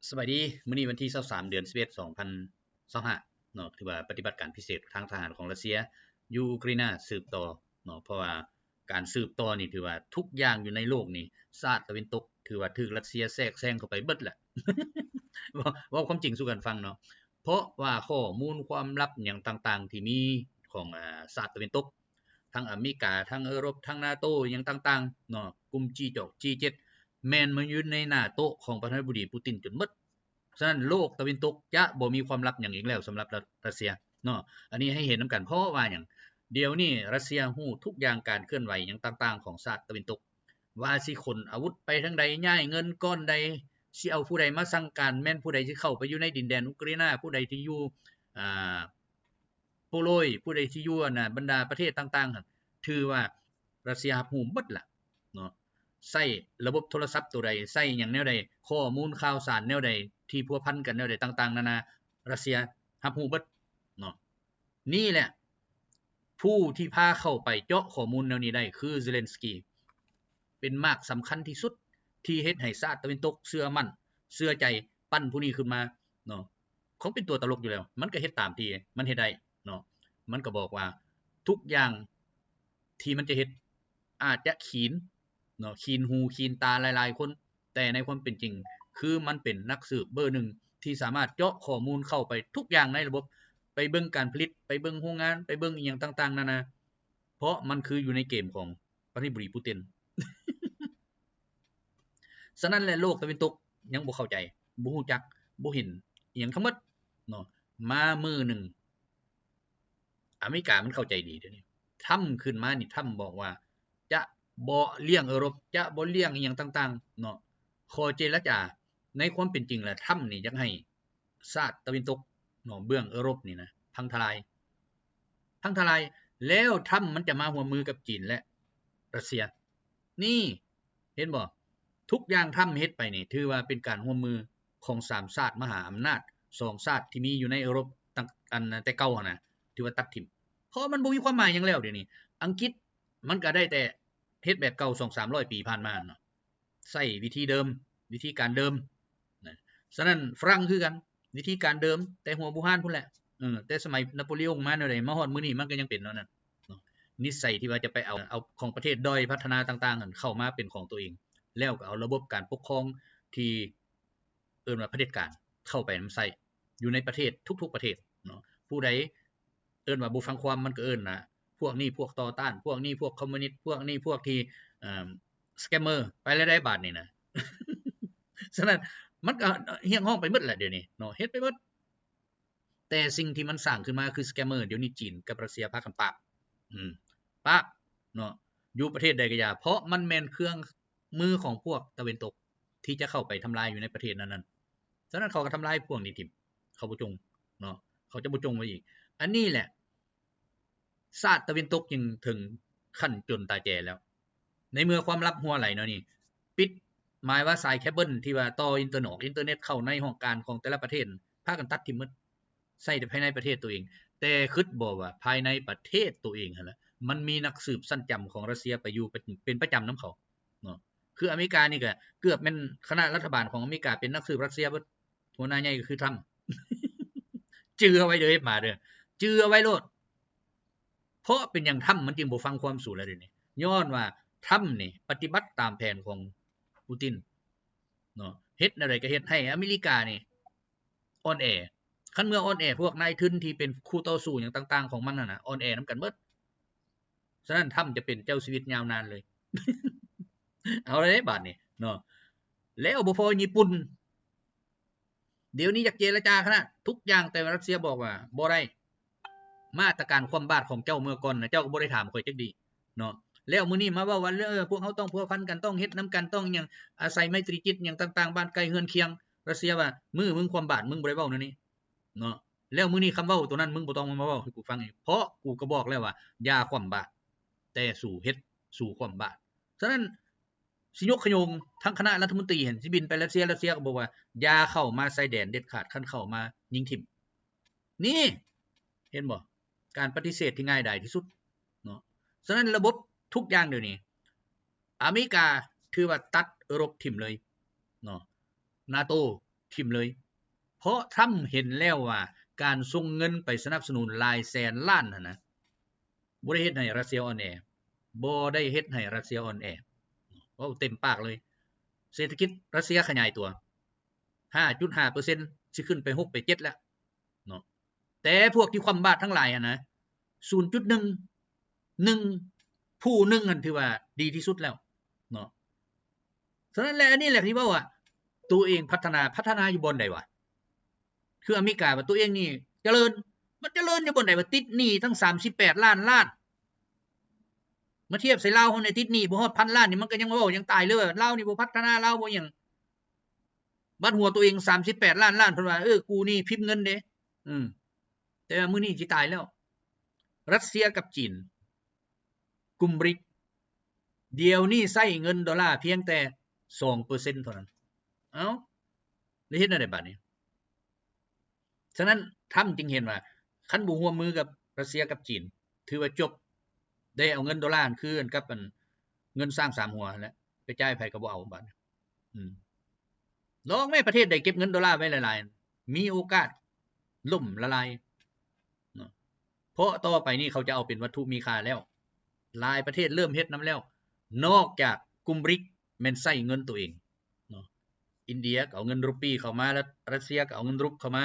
ສະບາຍດີ, ມື້ນີ້ວັນທີຊາວສາມ ເດືອນສິບເອັດ ສອງພັນຊາວຫ້າເນາະ, ຖືວ່າປະຕິບັດການພິເສດທາງທະຫານຂອງຣັດເຊຍຢູ່ອູກຣາຍນາສືບຕໍ່ເນາະ, ເພາະວ່າການສືບຕໍ່ນີ້ຖືວ່າທຸກຢ່າງຢູ່ໃນໂລກນີ້ ຊາດຕາເວັນຕົກຖືວ່າຖືກຣັດເຊຍແຊກແຊງເຂົ້າໄປເບິດແຫຼະ. ເວົ້າ ເວົ້າຄວາມຈິງສູ່ກັນຟັງເນາະ, ເພາະວ່າຂໍ້ມູນຄວາມລັບຫຍັງຕ່າງໆທີ່ມີຂອງ ອາ ຊາດຕາເວັນຕົກ ທັງອາເມລິກາ ທັງເອີຣົບ ທັງນາໂຕ ຫຍັງຕ່າງໆເນາະ, ກຸ່ມຈີຈອກ ຈີເຈັດ ແມ່ນມາຢູ່ໃນໜ້າໂຕະຂອງປະທານາທິບໍດີປູຕິນຈົນໝົດ. ສະນັ້ນໂລກຕາເວັນຕົກຈະບໍ່ມີຄວາມລັບຫຍັງອີກແລ້ວສຳລັບຣັດ ຣັດເຊຍເນາະ. ອັນນີ້ໃຫ້ເຫັນນຳກັນ ເພາະວ່າຫຍັງ? ດຽວນີ້ຣັດເຊຍຮູ້ທຸກຢ່າງ ການເຄື່ອນໄຫວຫຍັງຕ່າງໆຂອງຊາດຕາເວັນຕົກ ວ່າຊິຂົນອາວຸດໄປທາງໃດ, ຍ້າຍເງິນກ້ອນໃດ, ຊິເອົາຜູ້ໃດມາສັ່ງການ, ແມ່ນຜູ້ໃດຊິເຂົ້າໄປຢູ່ໃນດິນແດນອຸກຣາຍນາ, ຜູ້ໃດທີ່ຢູ່ ອາ ໂປໂລຍ, ຜູ້ໃດທີ່ຢູ່ ອັນນ່າ ບັນດາປະເທດຕ່າງໆຫັ້ນ ຖືວ່າຣັດເຊຍຮັບຮູ້ໝົດລະເນາະ. ໃຊ້ລະບົບໂທລະສັບໂຕໃດ, ໃຊ້ຫຍັງແນວໃດ, ຂໍ້ມູນຂ່າວສານແນວໃດ ທີ່ພົວພັນກັນແນວໃດຕ່າງໆນານາ, ຣັດເຊຍຮັບຮູ້ເບິດເນາະ. ນີ້ແຫຼະ ຜູ້ທີ່ພາເຂົ້າໄປເຈາະຂໍ້ມູນແນວນີ້ໄດ້ຄືເຊເລັນສະກີ ເປັນໝາກສຳຄັນທີ່ສຸດ ທີ່ເຮັດໃຫ້ຊາດຕາເວັນຕົກເຊື່ອໝັ້ນ ເຊື່ອໃຈ ປັ້ນຜູ້ນີ້ຂຶ້ນມາເນາະ. ເຂົາເປັນຕົວຕະຫຼົກຢູ່ແລ້ວ, ມັນກໍເຮັດຕາມທີ່ມັນເຮັດໄດ້ເນາະ. ມັນກໍບອກວ່າທຸກຢ່າງທີ່ມັນຈະເຮັດ ອາດຈະຂີນເນາະ, ຂີນຫູຂີນຕາຫຼາຍໆຄົນ, ແຕ່ໃນຄວາມເປັນຈິງ ຄືມັນເປັນນັກສືບເບີໜຶ່ງ ທີ່ສາມາດເຈາະຂໍ້ມູນເຂົ້າໄປທຸກຢ່າງໃນລະບົບ, ໄປເບິ່ງການຜະລິດ, ໄປເບິ່ງໂຮງງານ, ໄປເບິ່ງອີ່ຫຍັງຕ່າງໆນານາ, ເພາະມັນຄືຢູ່ໃນເກມຂອງປະທານາທິບໍດີປູຕິນ. ສະນັ້ນແຫຼະ ໂລກຕາເວັນຕົກຍັງບໍ່ເຂົ້າໃຈ, ບໍ່ຮູ້ຈັກ, ບໍ່ເຫັນອີ່ຫຍັງທັງໝົດເນາະ. ມາມື້ໜຶ່ງ ອາເມລິກາມັນເຂົ້າໃຈດີເດນີ້. ທຳຂຶ້ນມານີ້ ທຳບອກວ່າຈະບໍ່ລ້ຽງເອີຣົບ, ຈະບໍ່ລ້ຽງອີ່ຫຍັງຕ່າງໆເນາະ, ຂໍເຈລະຈາ. ໃນຄວາມເປັນຈິງແລ້ວ ທຳນີ້ຢາກໃຫ້ຊາດຕາເວັນຕົກເນາະ, ເບື້ອງເອີຣົບນີ້ນະ ພັງທະລາຍ, ພັງທະລາຍ. ແລ້ວທຳມັນຈະມາຮ່ວມມືກັບຈີນ ແລະ ຣັດເຊຍ. ນີ້ ເຫັນບໍ່? ທຸກຢ່າງທຳເຮັດໄປນີ້ ຖືວ່າເປັນການຮ່ວມມືຂອງສາມຊາດມະຫາອຳນາດ ສອງຊາດທີ່ມີຢູ່ໃນເອີຣົບຕັ້ງ ອັນ ແຕ່ເກົ່າຫັ້ນນະ, ຖືວ່າຕັດຖິ້ມ ເພາະມັນບໍ່ມີຄວາມໝາຍຫຍັງແລ້ວ. ດຽວນີ້ອັງກິດມັນກໍໄດ້ແຕ່ເຮັດແບບເກົ່າ ສອງສາມຮ້ອຍປີຜ່ານມາເນາະ, ໃຊ້ວິທີເດີມ, ວິທີການເດີມນະ. ສະນັ້ນຝຣັ່ງຄືກັນ, ວິທີການເດີມ ແຕ່ຫົວບູຮານພຸ້ນແຫຼະ. ເອີ ແຕ່ສະໄໝນາໂປລະອົງມາແນວໃດ ມາຮອດມື້ນີ້ມັນກໍຍັງເປັນແນວນັ້ນເນາະ. ນິໄສທີ່ວ່າຈະໄປເອົາ ເອົາຂອງປະເທດດ້ອຍພັດທະນາຕ່າງໆນັ້ນເຂົ້າມາເປັນຂອງຕົວເອງ, ແລ້ວກໍເອົາລະບົບການປົກຄອງທີ່ເອີ້ນວ່າຜະເດັດການເຂົ້າໄປນຳໃຊ້ຢູ່ໃນປະເທດ ທຸກໆປະເທດເນາະ. ຜູ້ໃດເອີ້ນວ່າບໍ່ຟັງຄວາມ ມັນກໍເອີ້ນວ່າ ພວກນີ້ພວກຕໍ່ຕ້ານ, ພວກນີ້ພວກຄອມມູນິດ, ພວກນີ້ພວກທີ່ ເອີ່ມ ສະແກມເມີ ໄປແລ້ວໄດ໋ບາດນີ້ນະ. ສະນັ້ນມັນກໍຮຽກຮ້ອງໄປໝົດແຫຼະດຽວນີ້ເນາະ, ເຮັດໄປໝົດ. ແຕ່ສິ່ງທີ່ມັນສ້າງຂຶ້ນມາຄືສະແກມເມີ. ດຽວນີ້ຈີນກັບຣັດເຊຍພາກັນປາບ ອືມ ປາບເນາະ, ຢູ່ປະເທດໃດກໍຢ່າ, ເພາະມັນແມ່ນເຄື່ອງມືຂອງພວກຕາເວັນຕົກທີ່ຈະເຂົ້າໄປທຳລາຍຢູ່ໃນປະເທດນັ້ນໆ. ສະນັ້ນເຂົາກໍທຳລາຍພວກນີ້ຖິ້ມ, ເຂົາບໍ່ຈົ່ງເນາະ, ເຂົາຈະບໍ່ຈົ່ງໄວ້ອີກ. ອັນນີ້ແຫຼະ ຊາດຕາເວັນຕົກຈຶ່ງເຖິງຂັ້ນຈົນຕາແຈແລ້ວ. ໃນເມື່ອຄວາມລັບຮົ່ວໄຫຼແນວນີ້ ປິດ ໝາຍວ່າສາຍເຄເບິນທີ່ວ່າຕໍ່ອິນເຕີເນັດ ອິນເຕີເນັດເຂົ້າໃນຫ້ອງການຂອງແຕ່ລະປະເທດ ພາກັນຕັດຖິ້ມໝົດ, ໃຊ້ແຕ່ພາຍໃນປະເທດຕົວເອງ. ແຕ່ຄິດບໍ່ວ່າພາຍໃນປະເທດຕົວເອງຫັ້ນລະ ມັນມີນັກສືບຊັ້ນຈຳຂອງຣັດເຊຍໄປຢູ່ເປັນ ເປັນປະຈຳນຳເຂົາເນາະ. ຄືອາເມລິການີ້ກໍເກືອບແມ່ນຄະນະລັດຖະບານຂອງອາເມລິກາເປັນນັກສືບຣັດເຊຍເບິດ. ຫົວໜ້າໃຫຍ່ກໍຄືທຳ. ຈື່ເອົາໄວ້ເດີ ເອັຟ ມາເດີ, ຈື່ເອົາໄວ້ໂລດ. ເພາະເປັນຫຍັງທຳມັນຈຶ່ງບໍ່ຟັງຄວາມສູແລ້ວດຽວນີ້? ຍ້ອນວ່າທຳນີ້ປະຕິບັດຕາມແຜນຂອງປູຕິນເນາະ, ເຮັດແນວໃດກໍເຮັດໃຫ້ອາເມລິການີ້ອ່ອນແອ. ຄັນເມື່ອອ່ອນແອ ພວກນາຍທຶນທີ່ເປັນຄູ່ຕໍ່ສູ້ຫຍັງຕ່າງໆຂອງມັນຫັ້ນນະ ອ່ອນແອນຳກັນເບິດ. ສະນັ້ນທຳຈະເປັນເຈົ້າຊີວິດຍາວນານເລີຍ. ເອົາແລ້ວເດ້ບາດນີ້ເນາະ. ແລ້ວບໍ່ພໍຍີ່ປຸ່ນ ດຽວນີ້ຢາກເຈລະຈາຂະໜາດທຸກຢ່າງ, ແຕ່ວ່າຣັດເຊຍບອກວ່າບໍ່ໄດ້. ມາດຕະການຄວ່ຳບາດຂອງເຈົ້າເມື່ອກ່ອນນະ ເຈົ້າກໍບໍ່ໄດ້ຖາມຂ້ອຍຈັກດີ້ເນາະ. ແລ້ວມື້ນີ້ມາເວົ້າວ່າ ເອີ ພວກເຮົາຕ້ອງພົວພັນກັນ, ຕ້ອງເຮັດນຳກັນ, ຕ້ອງຫຍັງ, ອາໄສໄມຕີຈິດຫຍັງຕ່າງໆ, ບ້ານໃກ້ເຮືອນຄຽງ. ຣັດເຊຍວ່າ ມື້ມຶງຄວ່ຳບາດ ມຶງບໍ່ໄດ້ເວົ້າແນວນີ້ເນາະ. ແລ້ວມື້ນີ້ຄຳເວົ້າໂຕນັ້ນ ມຶງບໍ່ຕ້ອງມາເວົ້າໃຫ້ກູຟັງອີກ, ເພາະກູກໍບອກແລ້ວວ່າຢ່າຄວ່ຳບາດ, ແຕ່ສູເຮັດ, ສູຄວ່ຳບາດ. ສະນັ້ນ ຊິຍົກຂະໂຍງທັງຄະນະລັດຖະມົນຕີຫັ້ນ ຊິບິນໄປຣັດເຊຍ, ຣັດເຊຍກໍບອກວ່າຢ່າເຂົ້າມາຊາຍແດນເດັດຂາດ, ຄັນເຂົ້າມາຍິງຖິ້ມ. ນີ້ ເຫັນບໍ່? ການປະຕິເສດທີ່ງ່າຍດາຍທີ່ສຸດເນາະ. ສະນັ້ນລະບົບທຸກຢ່າງດຽວນີ້ ອາເມລິກາຖືວ່າຕັດເອີຣົບຖິ້ມເລີຍເນາະ, ນາໂຕ ຖິ້ມເລີຍ ເພາະທຣຳເຫັນແລ້ວວ່າການສົ່ງເງິນໄປສະໜັບສະໜູນຫຼາຍແສນລ້ານຫັ້ນນະ ບໍ່ໄດ້ເຮັດໃຫ້ຣັດເຊຍອ່ອນແອ ບໍ່ໄດ້ເຮັດໃຫ້ຣັດເຊຍອ່ອນແອ ເວົ້າເຕັມປາກເລີຍ ເສດຖະກິດຣັດເຊຍຂະຫຍາຍຕົວ ຫ້າຈຸດຫ້າເປີເຊັນ ຊິຂຶ້ນໄປຫົກໄປເຈັດແລ້ວເນາະ ແຕ່ພວກທີ່ຄວ່ຳບາດທັງຫຼາຍຫັ້ນນະ ສູນຈຸດໜຶ່ງ ໜຶ່ງ ຜູ້ໜຶ່ງຫັ້ນຖືວ່າດີທີ່ສຸດແລ້ວເນາະ. ສະນັ້ນແຫຼະ ອັນນີ້ແຫຼະທີ່ເວົ້າວ່າ ໂຕເອງພັດທະນາ ພັດທະນາຢູ່ບ່ອນໃດວະ? ຄືອາເມລິກາວ່າໂຕເອງນີ້ຈະເລີນ ມັນຈະເລີນຢູ່ບ່ອນໃດວະ? ຕິດໜີ້ຕັ້ງສາມສິບແປດລ້ານລ້ານ ມາທຽບໃສ່ລາວເຮົານີ້ ຕິດໜີ້ບໍ່ຮອດພັນລ້ານນີ້ ມັນກໍຍັງເວົ້າ ຍັງຕາຍເລີຍວ່າ ລາວນີ້ບໍ່ພັດທະນາ ລາວບໍ່ຫຍັງ ບັດຫົວໂຕເອງສາມສິບແປດລ້ານລ້ານ ເພິ່ນວ່າ ເອີ ກູນີ້ພິມເງິນເດ້ ອືມ ແຕ່ວ່າມື້ນີ້ຊິຕາຍແລ້ວ. ຣັດເຊຍກັບຈີນ ກຸ່ມບຣິກ ດຽວນີ້ໃຊ້ເງິນໂດລາພຽງແຕ່ສອງເປີເຊັນເທົ່ານັ້ນ ເອົ້າ ແລ້ວເຮັດແນວໃດບາດນີ້? ສະນັ້ນ ທຣຳຈຶ່ງເຫັນວ່າ ຄັນບໍ່ຮ່ວມມືກັບຣັດເຊຍກັບຈີນ ຖືວ່າຈົບ ໄດ້ເອົາເງິນໂດລາຄືກັນກັບອັນເງິນຊ້າງສາມຫົວຫັ້ນແຫຼະ ໄປຈ່າຍໃຜກໍບໍ່ເອົາບາດນີ້ ອືມ ລອງແມ້ ປະເທດໃດເກັບເງິນໂດລາໄວ້ຫຼາຍໆ ມີໂອກາດລົ້ມລະລາຍເນາະ ເພາະຕໍ່ໄປນີ້ເຂົາຈະເອົາເປັນວັດຖຸມີຄ່າແລ້ວ ຫຼາຍປະເທດເລີ່ມເຮັດນຳແລ້ວ ນອກຈາກກຸ່ມບຣິກແມ່ນໃຊ້ເງິນໂຕເອງເນາະ ອິນເດຍກໍເອົາເງິນຣູປີເຂົ້າມາ ແລະ ຣັດເຊຍກໍເອົາເງິນຣູບເຂົ້າມາ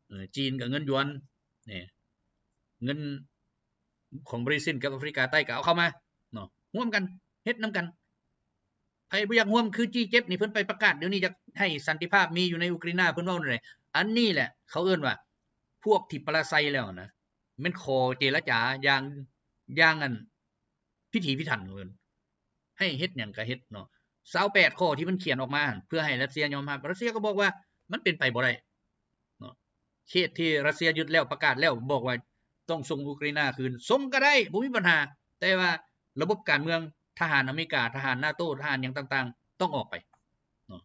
ເອີ ຈີນກໍເງິນຢວນ ນີ້ ເງິນຂອງບຣາຊິນກັບອາຟຣິກາໃຕ້ກໍເອົາເຂົ້າມາເນາະ ຮ່ວມກັນ ເຮັດນຳກັນ. ໃຜບໍ່ຢາກຮ່ວມຄືຈີເຈັດນີ້ ເພິ່ນໄປປະກາດດຽວນີ້ ຢາກໃຫ້ສັນຕິພາບມີຢູ່ໃນອຸກຣາຍນາ ເພິ່ນເວົ້າແນວໃດ? ອັນນີ້ແຫຼະເຂົາເອີ້ນວ່າ ພວກທີ່ປະລາໄຊແລ້ວນະ ແມ່ນຂໍເຈລະຈາຢ່າງ ຢ່າງອັນພິຖີພິຖັນຂອງເພິ່ນ ໃຫ້ເຮັດຫຍັງກໍເຮັດເນາະ ຊາວແປດຂໍ້ທີ່ມັນຂຽນອອກມາຫັ້ນ ເພື່ອໃຫ້ຣັດເຊຍຍອມຮັບ ຣັດເຊຍກໍບອກວ່າມັນເປັນໄປບໍ່ໄດ້ເນາະ ເຂດທີ່ຣັດເຊຍຍຶດແລ້ວ ປະກາດແລ້ວ ບອກວ່າຕ້ອງສົ່ງອຸກຣາຍນາຄືນ ສົ່ງກໍໄດ້ ບໍ່ມີບັນຫາ ແຕ່ວ່າລະບົບການເມືອງ ທະຫານອາເມລິກາ ທະຫານນາໂຕ ທະຫານຫຍັງຕ່າງໆ ຕ້ອງອອກໄປເນາະ.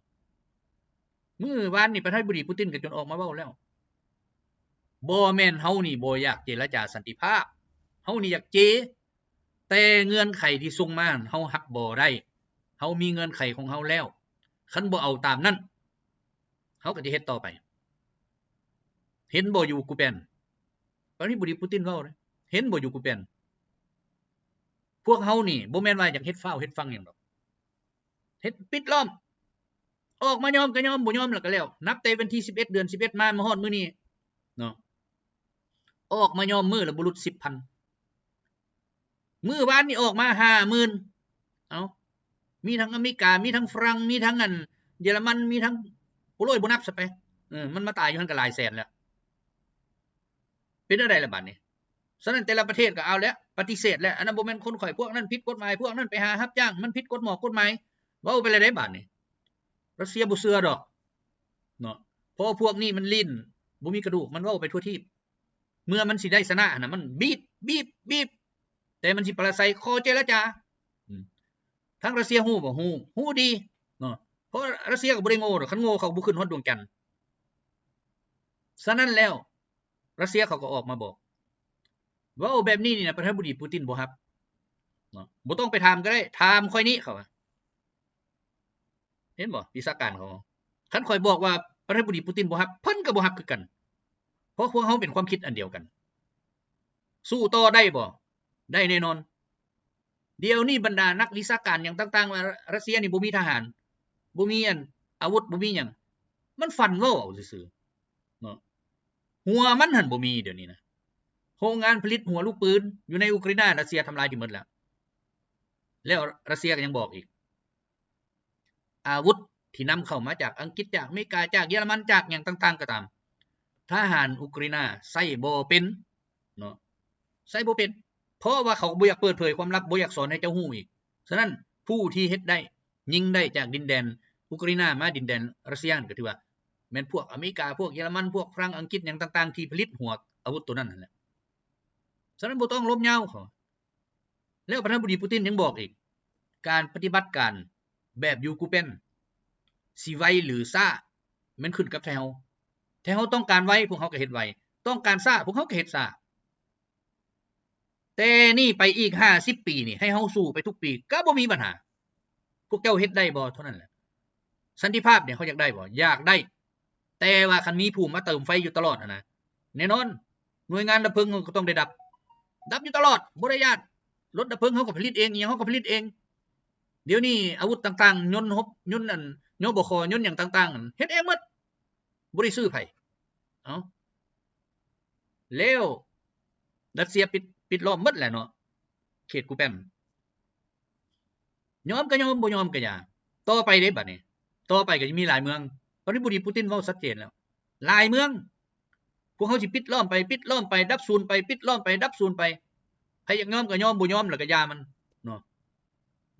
ມື້ວານນີ້ປະທານາທິບໍດີປູຕິນກໍຈົນອອກມາເວົ້າແລ້ວ ບໍ່ແມ່ນເຮົານີ້ບໍ່ຢາກເຈລະຈາສັນຕິພາບ ເຮົານີ້ຢາກເຈ ແຕ່ເງື່ອນໄຂທີ່ສົ່ງມາຫັ້ນ ເຮົາຮັບບໍ່ໄດ້ ເຮົາມີເງື່ອນໄຂຂອງເຮົາແລ້ວ ຄັນບໍ່ເອົາຕາມນັ້ນ ເຮົາກໍຈະເຮັດຕໍ່ໄປ. ເຫັນບໍ່ຢູ່ກູແປນ ປະທານາທິບໍດີປູຕິນເວົ້າເດ້ ເຫັນບໍ່ຢູ່ກູແປນ ພວກເຮົານີ້ບໍ່ແມ່ນວ່າຢາກເຮັດຟ້າວເຮັດຟັງຫຍັງດອກ ເຮັດປິດລ້ອມ ອອກມາຍອມກໍຍອມ ບໍ່ຍອມລະກໍແລ້ວ ນັບແຕ່ວັນທີສິບເອັດ ເດືອນສິບເອັດ ມາ ມາຮອດມື້ນີ້ເນາະ ອອກມາຍອມມື້ລະບໍ່ຫຼຸດສິບພັນ ມື້ວານນີ້ອອກມາຫ້າໝື່ນ ເອົ້າ ມີທັງອາເມລິກາ ມີທັງຝຣັ່ງ ມີທັງອັນເຢຍລະມັນ ມີທັງ ໂອ້ໂຫຼຍ ບໍ່ນັບຊະໄປ ເອີ ມັນມາຕາຍຢູ່ຫັ້ນກໍຫຼາຍແສນແລ້ວ ເປັນແນວໃດລະບາດນີ້? ສະນັ້ນແຕ່ລະປະເທດກໍເອົາແລ້ວ ປະຕິເສດແລ້ວ ອັນນັ້ນບໍ່ແມ່ນຄົນຂ້ອຍ ພວກນັ້ນຜິດກົດໝາຍ ພວກນັ້ນໄປຫາຮັບຈ້າງ ມັນຜິດກົດໝອກກົດໝາຍ ເວົ້າໄປແລ້ວເດ້ບາດນີ້ ຣັດເຊຍບໍ່ເຊື່ອດອກເນາະ ເພາະວ່າພວກນີ້ມັນລີ້ນ ບໍ່ມີກະດູກ ມັນເວົ້າໄປທົ່ວທີບ ເມື່ອມັນຊິໄດ້ຊະນະຫັ້ນນະ ມັນບີບ ບີບ ບີບ ແຕ່ມັນຊິປະລາໄຊ ຂໍເຈລະຈາ ອືມ ທາງຣັດເຊຍຮູ້ບໍ່? ຮູ້ ຮູ້ດີເນາະ ເພາະວ່າຣັດເຊຍກໍບໍ່ໄດ້ໂງ່ດອກ ຄັນໂງ່ເຂົາບໍ່ຂຶ້ນຮອດດວງຈັນ. ສະນັ້ນແລ້ວ ຣັດເຊຍເຂົາກໍອອກມາບອກ ເວົ້າແບບນີ້ນີ້ນະ ປະທານາທິບໍດີປູຕິນບໍ່ຮັບເນາະ ບໍ່ຕ້ອງໄປຖາມກໍໄດ້ ຖາມຂ້ອຍນີ້ ເຂົາວ່າ ເຫັນບໍ່ ວິຊາການຂອງເຮົາ ຄັນຂ້ອຍບອກວ່າປະທານາທິບໍດີປູຕິນບໍ່ຮັບ ເພິ່ນກໍບໍ່ຮັບຄືກັນ ເພາະພວກເຮົາເປັນຄວາມຄິດອັນດຽວກັນ ສູ້ຕໍ່ໄດ້ບໍ່? ໄດ້ແນ່ນອນ. ດຽວນີ້ບັນດານັກວິຊາການຫຍັງຕ່າງໆ ວ່າຣັດເຊຍນີ້ບໍ່ມີທະຫານ ບໍ່ມີອັນອາວຸດ ບໍ່ມີຫຍັງ ມັນຝັນເວົ້າເອົາຊື່ໆເນາະ ຫົວມັນຫັ້ນບໍ່ມີດຽວນີ້ນະ ໂຮງງານຜະລິດຫົວລູກປືນຢູ່ໃນອຸກຣາຍນາ ຣັດເຊຍທຳລາຍຖິ້ມໝົດແລ້ວ ແລ້ວຣັດເຊຍກໍຍັງບອກອີກ ອາວຸດທີ່ນຳເຂົ້າມາຈາກອັງກິດ ຈາກອາເມລິກາ ຈາກເຢຍລະມັນ ຈາກຫຍັງຕ່າງໆກໍຕາມ ທະຫານອຸກຣາຍນາໃຊ້ບໍ່ເປັນເນາະ ໃຊ້ບໍ່ເປັນ ເພາະວ່າເຂົາບໍ່ຢາກເປີດເຜີຍຄວາມລັບ ບໍ່ຢາກສອນໃຫ້ເຈົ້າຮູ້ອີກ. ສະນັ້ນ ຜູ້ທີ່ເຮັດໄດ້ ຍິງໄດ້ຈາກດິນແດນອຸກຣາຍນາມາດິນແດນຣັດເຊຍ ກໍຖືວ່າແມ່ນພວກອາເມລິກາ ພວກເຢຍລະມັນ ພວກຝຣັ່ງ ອັງກິດ ຫຍັງຕ່າງໆ ທີ່ຜະລິດຫົວອາວຸດໂຕນັ້ນຫັ້ນແຫຼະ. ສະນັ້ນບໍ່ຕ້ອງລົມຍາວເຂົາ. ແລ້ວປະທານາທິບໍດີປູຕິນຍັງບອກອີກ ການປະຕິບັດການແບບຢູ່ກູແປນ ຊິໄວຫຼືຊ້າ ແມ່ນຂຶ້ນກັບໄທເຮົາ. ໄທເຮົາຕ້ອງການໄວ ພວກເຮົາກໍເຮັດໄວ, ຕ້ອງການຊ້າ ພວກເຮົາກໍເຮັດຊ້າ. ແຕ່ນີ້ໄປອີກຫ້າສິບປີນີ້ ໃຫ້ເຮົາສູ້ໄປທຸກປີກໍບໍ່ມີບັນຫາ. ພວກເຈົ້າເຮັດໄດ້ບໍ່? ເທົ່ານັ້ນແຫຼະ. ສັນຕິພາບນີ້ເຮົາຢາກໄດ້ບໍ່? ຢາກໄດ້. ແຕ່ວ່າຄັນມີຜູ້ມາເຕີມໄຟຢູ່ຕະຫຼອດຫັ້ນນະ ແນ່ນອນ ໜ່ວຍງານດັບເພີງເຮົາກໍຕ້ອງໄດ້ດັບ ດັບຢູ່ຕະຫຼອດ ບໍ່ໄດ້ຢ້ານ. ລົດດັບເພີງເຮົາກໍຜະລິດເອງ ອີ່ຫຍັງເຮົາກໍຜະລິດເອງ. ດຽວນີ້ອາວຸດຕ່າງໆ ຍົນຮົບ ຍົນອັນ ຍບຂ ຍົນຫຍັງຕ່າງໆ ເຮັດເອງໝົດ ບໍ່ໄດ້ຊື້ໃຜ. ເອົ້າ ແລ້ວຣັດເຊຍປິດ ປິດລ້ອມໝົດແຫຼະເນາະ ເຂດກູແປມ. ຍອມກໍຍອມ ບໍ່ຍອມກໍຢ່າ. ຕໍ່ໄປເດ້ບັດນີ້ ຕໍ່ໄປກໍຈະມີຫຼາຍເມືອງ. ປະທານາທິບໍດີປູຕິນເວົ້າຊັດເຈນແລ້ວ ຫຼາຍເມືອງ ພວກເຮົາຊິປິດລ້ອມໄປ ປິດລ້ອມໄປ ດັບສູນໄປ ປິດລ້ອມໄປ ດັບສູນໄປ. ໃຜຢາກຍອມກໍຍອມ ບໍ່ຍອມແລ້ວກໍຢ່າມັນເນາະ.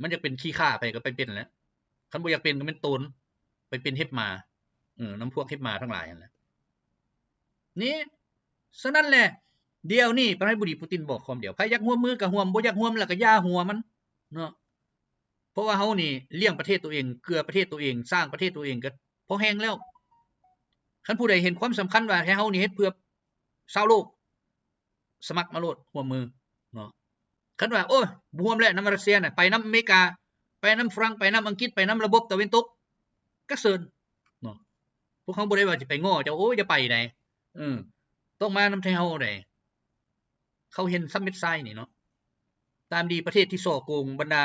ມັນຢາກເປັນຂີ້ຂ້າໃຜກໍໄປເປັນແຫຼະ ຄັນບໍ່ຢາກເປັນກໍແມ່ນໂຕນ ໄປເປັນເຫັບໝາ ເອີ ນຳພວກເຫັບໝາທັງຫຼາຍຫັ້ນແຫຼະ. ນີ້ ສະນັ້ນແຫຼະ ດຽວນີ້ປະທານາທິບໍດີປູຕິນບອກຄຳດຽວ ໃຜຢາກຮ່ວມມືກໍຮ່ວມ ບໍ່ຢາກຮ່ວມແລ້ວກໍຢ່າຫົວມັນເນາະ. ເພາະວ່າເຮົານີ້ລ້ຽງປະເທດຕົວເອງ ເກືອປະເທດຕົວເອງ ສ້າງປະເທດຕົວເອງກໍພໍແຮງແລ້ວ. ຄັນຜູ້ໃດເຫັນຄວາມສຳຄັນວ່າໃຫ້ເຮົານີ້ເຮັດເພື່ອຊາວໂລກ ສະໝັກມາໂລດ ຮ່ວມມືເນາະ. ຄັນວ່າ ໂອ້ຍ ບໍ່ຮ່ວມແລ້ວນຳຣັດເຊຍນະ ໄປນຳອາເມລິກາ ໄປນຳຝຣັ່ງ ໄປນຳອັງກິດ ໄປນຳລະບົບຕາເວັນຕົກ ກໍເຊີນເນາະ. ພວກເຮົາບໍ່ໄດ້ວ່າຊິໄປງໍ້ເຈົ້າ ໂອ້ຍ ຢ່າໄປໃດ ເອີ ຕ້ອງມານຳໄທເຮົາໃດ. ເຂົາເຫັນຊຳເມັດຊາຍນີ້ເນາະ ຕາມດີປະເທດທີ່ສໍ້ໂກງ ບັນດາ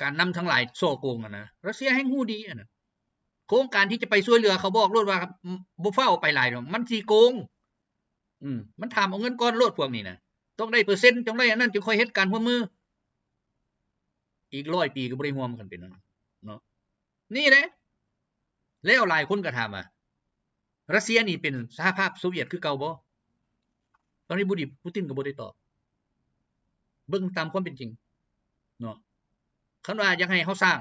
ການນຳທັງຫຼາຍສໍ້ໂກງຫັ້ນນະ ຣັດເຊຍແຮ່ງຮູ້ດີຫັ້ນນະ. ໂຄງການທີ່ຈະໄປຊ່ວຍເຫຼືອ ເຂົາບອກໂລດວ່າ ອ- ບໍ່ຟ້າວໄປຫຼາຍດອກ ມັນຊິໂກງ. ອືມ ມັນຖາມເອົາເງິນກ່ອນໂລດ ພວກນີ້ນະ ຕ້ອງໄດ້ເປີເຊັນ ຕ້ອງໄດ້ອັນນັ້ນ ຈຶ່ງຄ່ອຍເຮັດການຮ່ວມມື. ອີກຮ້ອຍປີກໍບໍ່ໄດ້ຮ່ວມກັນເປັນນັ້ນເນາະ. ນີ້ແຫຼະ ແລ້ວຫຼາຍຄົນກໍຖາມວ່າ ຣັດເຊຍນີ້ເປັນສະຫະພາບໂຊວຽດຄືເກົ່າບໍ່? ຕອນນີ້ບູດິ- ປູຕິນກໍບໍ່ໄດ້ຕອບ. ເບິ່ງຕາມຄວາມເປັນຈິງເນາະ. ຄັນວ່າຢາກໃຫ້ເຮົາສ້າງ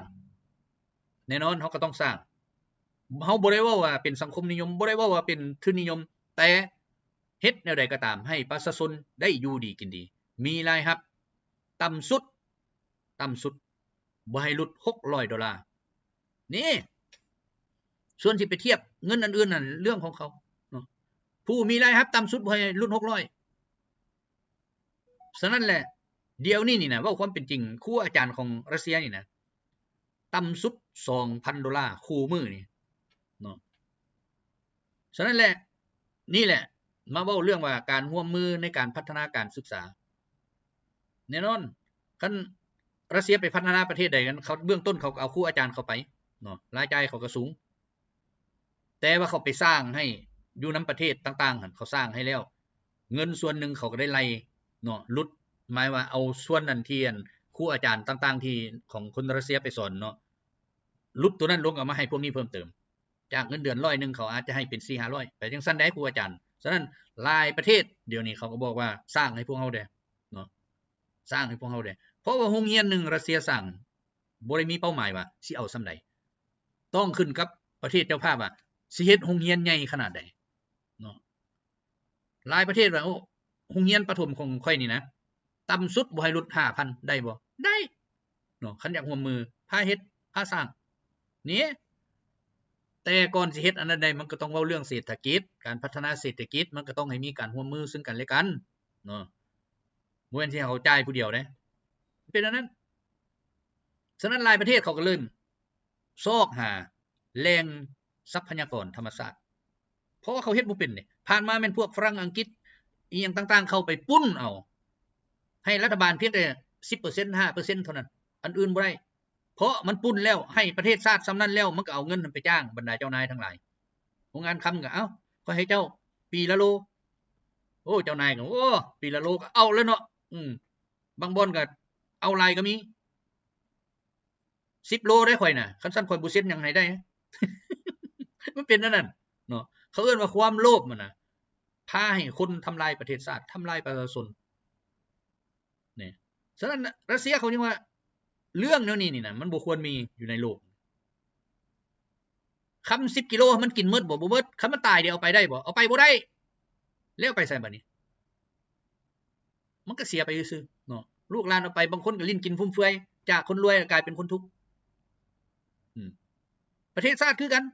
ແນ່ນອນເຮົາກໍຕ້ອງສ້າງ. ເຮົາບໍ່ໄດ້ເວົ້າວ່າເປັນສັງຄົມນິຍົມ, ບໍ່ໄດ້ເວົ້າວ່າເປັນທຶນນິຍົມ, ແຕ່ເຮັດແນວໃດກໍຕາມໃຫ້ປະຊາຊົນໄດ້ຢູ່ດີກິນດີ, ມີລາຍຮັບຕ່ຳສຸດ, ຕ່ຳສຸດ ບໍ່ໃຫ້ຫຼຸດຫົກຮ້ອຍໂດລາ. ນີ້ ສ່ວນຊິໄປທຽບເງິນອັນອື່ນນັ້ນເລື່ອງຂອງເຂົາເນາະ. ຜູ້ມີລາຍຮັບຕ່ຳສຸດບໍ່ໃຫ້ຫຼຸດຫົກຮ້ອຍ. ສະນັ້ນແຫຼະ ດຽວນີ້ນີ້ນະ ເວົ້າຄວາມເປັນຈິງ ຄູອາຈານຂອງຣັດເຊຍນີ້ນະ ຕ່ຳສຸດສອງພັນໂດລາຄູ່ມື້ນີ້ເນາະ. ສະນັ້ນແຫຼະ ນີ້ແຫຼະ ມາເວົ້າເລື່ອງວ່າການຮ່ວມມືໃນການພັດທະນາການສຶກສາ. ແນ່ນອນ ຄັນຣັດເຊຍໄປພັດທະນາປະເທດໃດ ເຂົາ ເບື້ອງຕົ້ນເຂົາກໍເອົາຄູອາຈານເຂົ້າໄປເນາະ, ລາຍຈ່າຍເຂົາກໍສູງ. ແຕ່ວ່າເຂົາໄປສ້າງໃຫ້ຢູ່ນຳປະເທດຕ່າງໆຫັ້ນ ເຂົາສ້າງໃຫ້ແລ້ວ ເງິນສ່ວນໜຶ່ງເຂົາກໍໄດ້ໄລ່ເນາະ ຫຼຸດ ໝາຍວ່າເອົາສ່ວນນັ້ນທີ່ອັນຄູອາຈານຕ່າງໆທີ່ຂອງຄົນຣັດເຊຍໄປສອນເນາະ ຫຼຸດຕົວນັ້ນລົງ ເອົາມາໃຫ້ພວກນີ້ເພີ່ມເຕີມ ຈາກເງິນເດືອນຮ້ອຍໜຶ່ງ ເຂົາອາດຈະໃຫ້ເປັນສີ່ຫ້າຮ້ອຍ ໄປຈັ່ງຊັ້ນໄດ້ຄູອາຈານ. ສະນັ້ນຫຼາຍປະເທດດຽວນີ້ເຂົາກໍບອກວ່າສ້າງໃຫ້ພວກເຮົາແດ່ເນາະ ສ້າງໃຫ້ພວກເຮົາແດ່. ເພາະວ່າໂຮງຮຽນໜຶ່ງຣັດເຊຍສ້າງ ບໍ່ໄດ້ມີເປົ້າໝາຍວ່າຊິເອົາສ່ຳໃດ, ຕ້ອງຂຶ້ນກັບປະເທດເຈົ້າພາບວ່າຊິເຮັດໂຮງຮຽນໃຫຍ່ຂະໜາດໃດເນາະ. ຫຼາຍປະເທດວ່າ ໂອ້ ໂຮງຮຽນປະຖົມຂອງຂ້ອຍນີ້ນະ ຕ່ຳສຸດບໍ່ໃຫ້ຫຼຸດຫ້າພັນ ໄດ້ບໍ່? ໄດ້ເນາະ ຄັນຢາກຮ່ວມມື ພາເຮັດ ພາສ້າງ. ນີ້ ແຕ່ກ່ອນຊິເຮັດອັນນັ້ນໄດ້ ມັນກໍຕ້ອງເວົ້າເລື່ອງເສດຖະກິດ, ການພັດທະນາເສດຖະກິດ ມັນກໍຕ້ອງໃຫ້ມີການຮ່ວມມືເຊິ່ງກັນແລະກັນເນາະ, ບໍ່ແມ່ນຊິໃຫ້ເຂົາຈ່າຍຜູ້ດຽວເດ້ ເປັນອັນນັ້ນ. ສະນັ້ນຫຼາຍປະເທດເຂົາກໍເລີ່ມຊອກຫາແຫຼ່ງຊັບພະຍາກອນທຳມະຊາດ ເພາະວ່າເຂົາເຮັດບໍ່ເປັນເດ້. ຜ່ານມາແມ່ນພວກຝຣັ່ງ ອັງກິດ ອີ່ຫຍັງຕ່າງໆ ເຂົ້າໄປປຸ້ນເອົາ ໃຫ້ລັດຖະບານພຽງແຕ່ສິບເປີເຊັນ ຫ້າເປີເຊັນເທົ່ານັ້ນ ອັນອື່ນບໍ່ໄດ້. ເພາະມັນປຸ້ນແລ້ວ ໃຫ້ປະເທດຊາດສ່ຳນັ້ນແລ້ວ ມັນກໍເອົາເງິນນັ້ນໄປຈ້າງບັນດາເຈົ້ານາຍທັງຫຼາຍ. ໂຮງງານຄຳກໍ ເອົ້າ ຂ້ອຍໃຫ້ເຈົ້າປີລະໂລ. ໂອ້ ເຈົ້ານາຍກໍ ໂອ້ ປີລະໂລກໍເອົາແລ້ວເນາະ. ອືມ ບາງບ່ອນກໍເອົາຫຼາຍກໍມີ ສິບໂລໄດ້ຂ້ອຍນະ, ຄັນຊັ້ນຂ້ອຍບໍ່ເຊັນຫຍັງໃຫ້ໄດ້. ມັນເປັນແນວນັ້ນເນາະ, ເຂົາເອີ້ນວ່າຄວາມໂລບຫັ້ນນະ ພາໃຫ້ຄົນທຳລາຍປະເທດຊາດ, ທຳລາຍປະຊາຊົນ. ນີ້ ສະນັ້ນ ຣັດເຊຍເຂົາຍັງວ່າ ເລື່ອງແນວນີ້ນີ້ນະ ມັນບໍ່ຄວນມີຢູ່ໃນໂລກ. ຄຳສິບກິໂລ ມັນກິນໝົດບໍ່? ບໍ່ໝົດ. ຄັນມັນຕາຍ ເດ ເອົາໄປໄດ້ບໍ່? ເອົາໄປບໍ່ໄດ້. ແລ້ວໄປໃສບາດນີ້? ມັນກໍເສຍໄປຊື່ໆເນາະ, ລູກຫຼານເອົາໄປ ບາງຄົນກໍຫຼິ້ນກິນຟຸມເຟືອຍ ຈາກຄົນລວຍກາຍເປັນຄົນທຸກ. ອືມ ປະເທດຊາດຄືກັນ,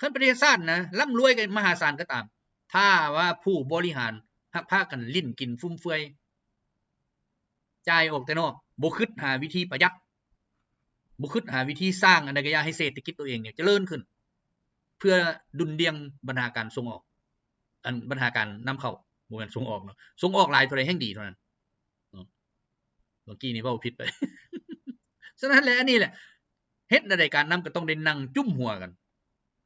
ຄັນປະເທດຊາດນະ ລ່ຳລວຍກັນມະຫາສານກໍຕາມ, ຖ້າວ່າຜູ້ບໍລິຫານຫາກພາກັນຫຼິ້ນກິນຟຸມເຟືອຍ ຈ່າຍອອກແຕ່ນອກ, ບໍ່ຄິດຫາວິທີປະຢັດ, ບໍ່ຄິດຫາວິທີສ້າງອັນໃດກໍຢ່າ ໃຫ້ເສດຖະກິດຕົວເອງນີ້ຈະເລີນຂຶ້ນ, ເພື່ອດຸ່ນດ່ຽງບັນຫາການສົ່ງອອກ ອັນບັນຫາການນຳເຂົ້າ ບໍ່ແມ່ນສົ່ງອອກເນາະ ສົ່ງອອກຫຼາຍເທົ່າໃດແຮ່ງດີເທົ່ານັ້ນເນາະ. ເມື່ອກີ້ນີ້ເວົ້າຜິດໄປ. ສະນັ້ນແຫຼະ ອັນນີ້ແຫຼະ ເຮັດແນວໃດການນຳກໍຕ້ອງໄດ້ນັ່ງຈຸ້ມຫົວກັນ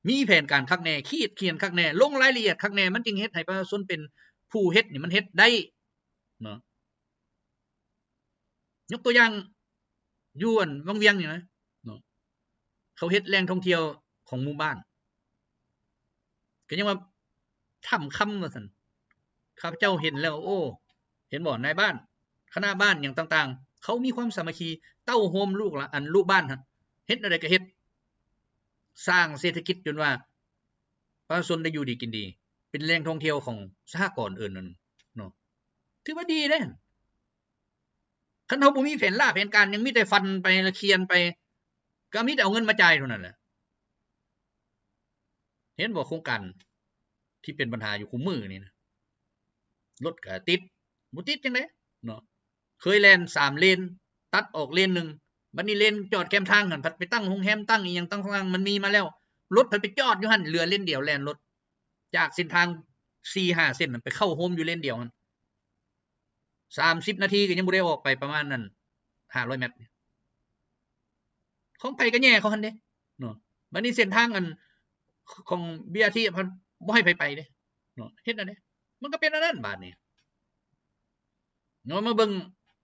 ມີແຜນການຄັກແນ່ ຂີດຂຽນຄັກແນ່ ລົງລາຍລະອຽດຄັກແນ່ ມັນຈຶ່ງເຮັດໃຫ້ປະຊາຊົນເປັນຜູ້ເຮັດນີ້ ມັນເຮັດໄດ້ເນາະ. ຍົກຕົວຢ່າງຢູ່ອັນວັງວຽງນີ້ນະເນາະ ເຂົາເຮັດແຫຼ່ງທ່ອງທ່ຽວຂອງໝູ່ບ້ານ ກໍຍັງວ່າຖ້ຳຄຳວ່າຊັ້ນ. ຂ້າພະເຈົ້າເຫັນແລ້ວ ໂອ້ ເຫັນບໍ່ ນາຍບ້ານ ຄະນະບ້ານຫຍັງຕ່າງໆ ເຂົາມີຄວາມສາມັກຄີ ເຕົ້າໂຮມລູກລະ ອັນລູກບ້ານຫັ້ນ ເຮັດແນວໃດກໍເຮັດ ສ້າງເສດຖະກິດຈົນວ່າປະຊາຊົນໄດ້ຢູ່ດີກິນດີ ເປັນແຫຼ່ງທ່ອງທ່ຽວຂອງສະຫະກອນ ເອີ້ນນັ້ນເນາະ ຖືວ່າດີເດ້. ຄັນເຮົາບໍ່ມີແຜນລາແຜນການ ຍັງມີແຕ່ຝັນໄປ ແລະ ຂຽນໄປ ກໍມີແຕ່ເອົາເງິນມາຈ່າຍເທົ່ານັ້ນແຫຼະ. ເຫັນບໍ່ ໂຄງການທີ່ເປັນບັນຫາຢູ່ຄູ່ມື້ນີ້ນະ ລົດກໍຕິດ ບໍ່ຕິດຈັ່ງໃດເນາະ. ເຄີຍແລ່ນສາມເລນ ຕັດອອກເລນໜຶ່ງ ບັດນີ້ເລນຈອດແຄມທາງຫັ້ນ ພັດໄປຕັ້ງໂຮງແຮມ ຕັ້ງອີ່ຫຍັງຕ່າງໆ ມັນມີມາແລ້ວ ລົດພັດໄປຈອດຢູ່ຫັ້ນ ເຫຼືອເລນດຽວແລ່ນລົດ ຈາກເສັ້ນທາງສີ່ຫ້າເສັ້ນນັ້ນ ໄປເຂົ້າໂຮມຢູ່ເລນດຽວຫັ້ນ ສາມສິບນາທີກໍຍັງບໍ່ໄດ້ອອກໄປ ປະມານນັ້ນ ຫ້າຮ້ອຍແມັດ. ຂອງໃຜກໍແຍ່ເຂົາຫັ້ນເດ້ເນາະ. ບັດນີ້ເສັ້ນທາງອັນຂອງ ບີອາທີ ເພິ່ນບໍ່ໃຫ້ໃຜໄປເດ້ເນາະ. ເຮັດແນວໃດ ມັນກໍເປັນອັນນັ້ນບາດນີ້ເນາະ. ມາເບິ່ງ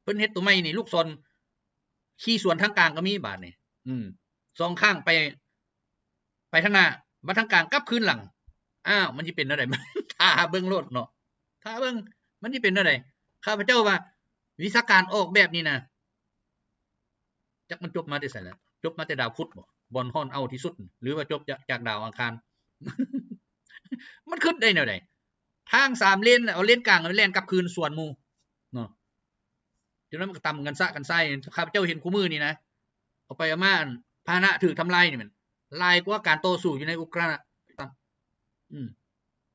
ເພິ່ນເຮັດຕົວໃໝ່ນີ້ ລູກສອນຂີ່ສວນທາງກາງກໍມີບາດນີ້ ອືມ ສອງຂ້າງໄປ ໄປທາງໜ້າ ບັດທາງກາງກັບຄືນຫຼັງ. ອ້າວ ມັນຊິເປັນແນວໃດ? ຖ້າເບິ່ງໂລດເນາະ ຖ້າເບິ່ງ ມັນຊິເປັນແນວໃດ? ຂ້າພະເຈົ້າວ່າ ວິຊາການອອກແບບນີ້ນະ ຈັກມັນຈົບມາແຕ່ໃສລະ? ຈົບມາແຕ່ດາວພຸດບໍ? ບ່ອນຮ້ອນເອົ້າທີ່ສຸດ ຫຼືວ່າຈົບຈາກ ຈາກດາວອັງຄານ? ມັນຄິດໄດ້ແນວໃດ? ທາງສາມເລນ ເອົາເລນກາງແລ່ນກັບຄືນສວນໝູ່ເນາະ. ຈົນວ່າມັນກໍຕຳກັນຊະກັນຊາຍ. ຂ້າພະເຈົ້າເຫັນຄູ່ມື້ນີ້ນະ ເອົາໄປເອົາມາ ອັນພາຫະນະຖືກທຳລາຍນີ້ແມ່ນຫຼາຍກວ່າການຕໍ່ສູ້ຢູ່ໃນອຸກຣານະ. ອືມ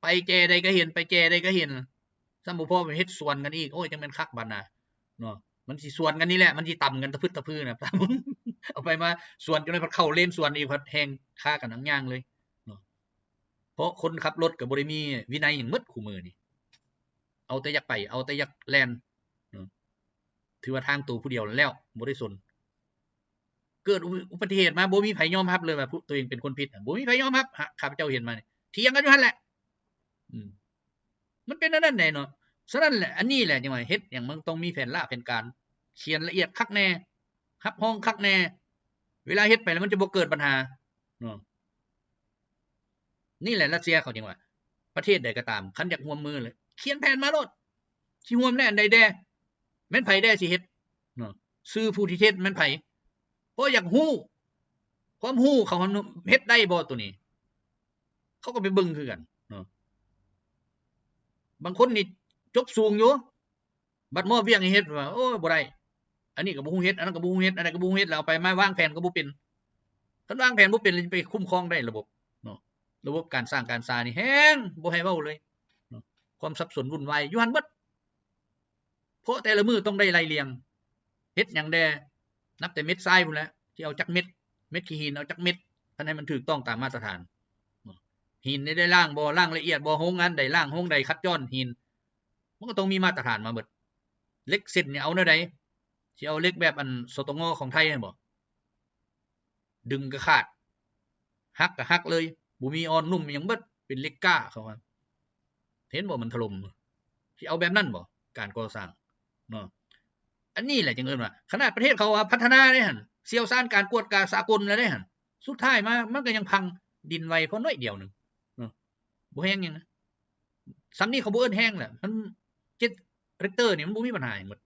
ໄປແຈໃດກໍເຫັນ ໄປແຈໃດກໍເຫັນ. ຊ້ຳບໍ່ພໍເຮັດສວນກັນອີກ. ໂອ້ຍ ຈັ່ງແມ່ນຄັກບາດນະເນາະ. ມັນຊິສວນກັນນີ້ແຫຼະ ມັນຊິຕຳກັນຕະພຶດຕະພືນະ. ເອົາໄປມາສວນ ຈົນໄດ້ພັດເຂົ້າເລນສວນອີກ ພັດແຮ່ງຄາກັນຫຍັງເລີຍເນາະ. ເພາະຄົນຂັບລົດກໍບໍ່ໄດ້ມີວິໄນຫຍັງໝົດຄູ່ມື້ນີ້ ເອົາແຕ່ຢາກໄປ ເອົາແຕ່ຢາກແລ່ນເນາະ. ຖືວ່າທາງໂຕຜູ້ດຽວແລ້ວ ບໍ່ໄດ້ສົນ. ເກີດອຸ ອຸບັດຕິເຫດມາ ບໍ່ມີໃຜຍອມຮັບເລີຍວ່າ ໂຕເອງເປັນຄົນຜິດ ບໍ່ມີໃຜຍອມຮັບ. ຂ້າພະເຈົ້າເຫັນມານີ້ ຖຽງກັນຢູ່ຫັ້ນແຫຼະ. ອືມ ມັນເປັນແນວນັ້ນແຫຼະເນາະ. ສະນັ້ນແຫຼະ ອັນນີ້ແຫຼະ ຈັ່ງວ່າເຮັດຫຍັງມັນຕ້ອງມີແຜນລະແຜນການ ຂຽນລະອຽດຄັກແນ່ ຮັບຮອງຄັກແນ່ ເວລາເຮັດໄປແລ້ວມັນຈະບໍ່ເກີດບັນຫາເນາະ. ນີ້ແຫຼະ ຣັດເຊຍເຂົາຈຶ່ງວ່າ ປະເທດໃດກໍຕາມ ຄັນຢາກຮ່ວມມືເລີຍ ຂຽນແຜນມາໂລດ ຊິຮ່ວມໃນອັນໃດແດ່ ແມ່ນໃຜແດ່ຊິເຮັດເນາະ. ຊື່ຜູ້ທີ່ເຮັດແມ່ນໃຜ ເພາະຢາກຮູ້ ຄວາມຮູ້ເຂົາເຮັດໄດ້ບໍ່ໂຕນີ້ ເຂົາກໍໄປເບິ່ງຄືກັນເນາະ. ບາງຄົນນີ້ຈົບສູງຢູ່ ບັດມອບວຽກໃຫ້ເຮັດວ່າ ໂອ້ຍ ບໍ່ໄດ້ ອັນນີ້ກໍບໍ່ຮູ້ເຮັດ ອັນນັ້ນກໍບໍ່ຮູ້ເຮັດ ອັນນັ້ນກໍບໍ່ຮູ້ເຮັດ ແລ້ວເອົາໄປມາວາງແຜນກໍບໍ່ເປັນ. ຄັນວາງແຜນບໍ່ເປັນ ແລ້ວຈະໄປຄຸ້ມຄອງໄດ້ລະບົບເນາະ. ລະບົບການສ້າງການສານີ້ແຮງບໍ່ໃຫ້ເວົ້າເລີຍເນາະ. ຄວາມສັບສົນວຸ່ນວາຍຢູ່ຫັ້ນເບິດ ເພາະແຕ່ລະມື້ຕ້ອງໄດ້ໄລ່ລຽງ ເຮັດຫຍັງແດ່ ນັບແຕ່ເມັດຊາຍພຸ້ນແຫຼະ ຊິເອົາຈັກເມັດ ເມັດຂີ້ຫີນເອົາຈັກເມັດ ຄັນໃຫ້ມັນຖືກຕ້ອງຕາມມາດຕະຖານເນາະ. ຫີນນີ້ໄດ້ລ້າງບໍ່ ລ້າງລະອຽດບໍ່ ໂຮງງານໃດລ້າງ ໂຮງໃດຄັດຈ້ອນຫີນ ມັນກໍຕ້ອງມີມາດຕະຖານມາເບິດ. ເຫຼັກເສັ້ນນີ້ເອົາແນວໃດ? ຊິເອົາເຫຼັກແບບອັນ ສຕງ ຂອງໄທຫັ້ນບໍ? ດຶງກໍຂາດ ຫັກກໍຫັກເລີຍ ບໍ່ມີອ່ອນນຸ້ມຫຍັງເບິດ ເປັນເຫຼັກກ້າເຂົາວ່າ. ເຫັນບໍ່ ມັນຖະຫຼົ່ມ. ຊິເອົາແບບນັ້ນບໍ ການກໍ່ສ້າງເນາະ? ອັນນີ້ແຫຼະຈຶ່ງເອີ້ນວ່າ ຂະໜາດປະເທດເຂົາວ່າພັດທະນາເດ້ຫັ້ນ ຊ່ຽວຊານການກວດກາສາກົນແລ້ວເດ້ຫັ້ນ ສຸດທ້າຍມາມັນກໍຍັງພັງ ດິນໄຫວພໍໜ້ອຍດຽວໜຶ່ງເນາະ ບໍ່ແຮງຫຍັງນະ. ສ່ຳນີ້ເຂົາບໍ່ເອີ້ນແຮງແຫຼະ ມັນເຈັດເຣັກເຕີນີ້ ມັນບໍ່ມີບັນຫາຫຍັງໝົດ.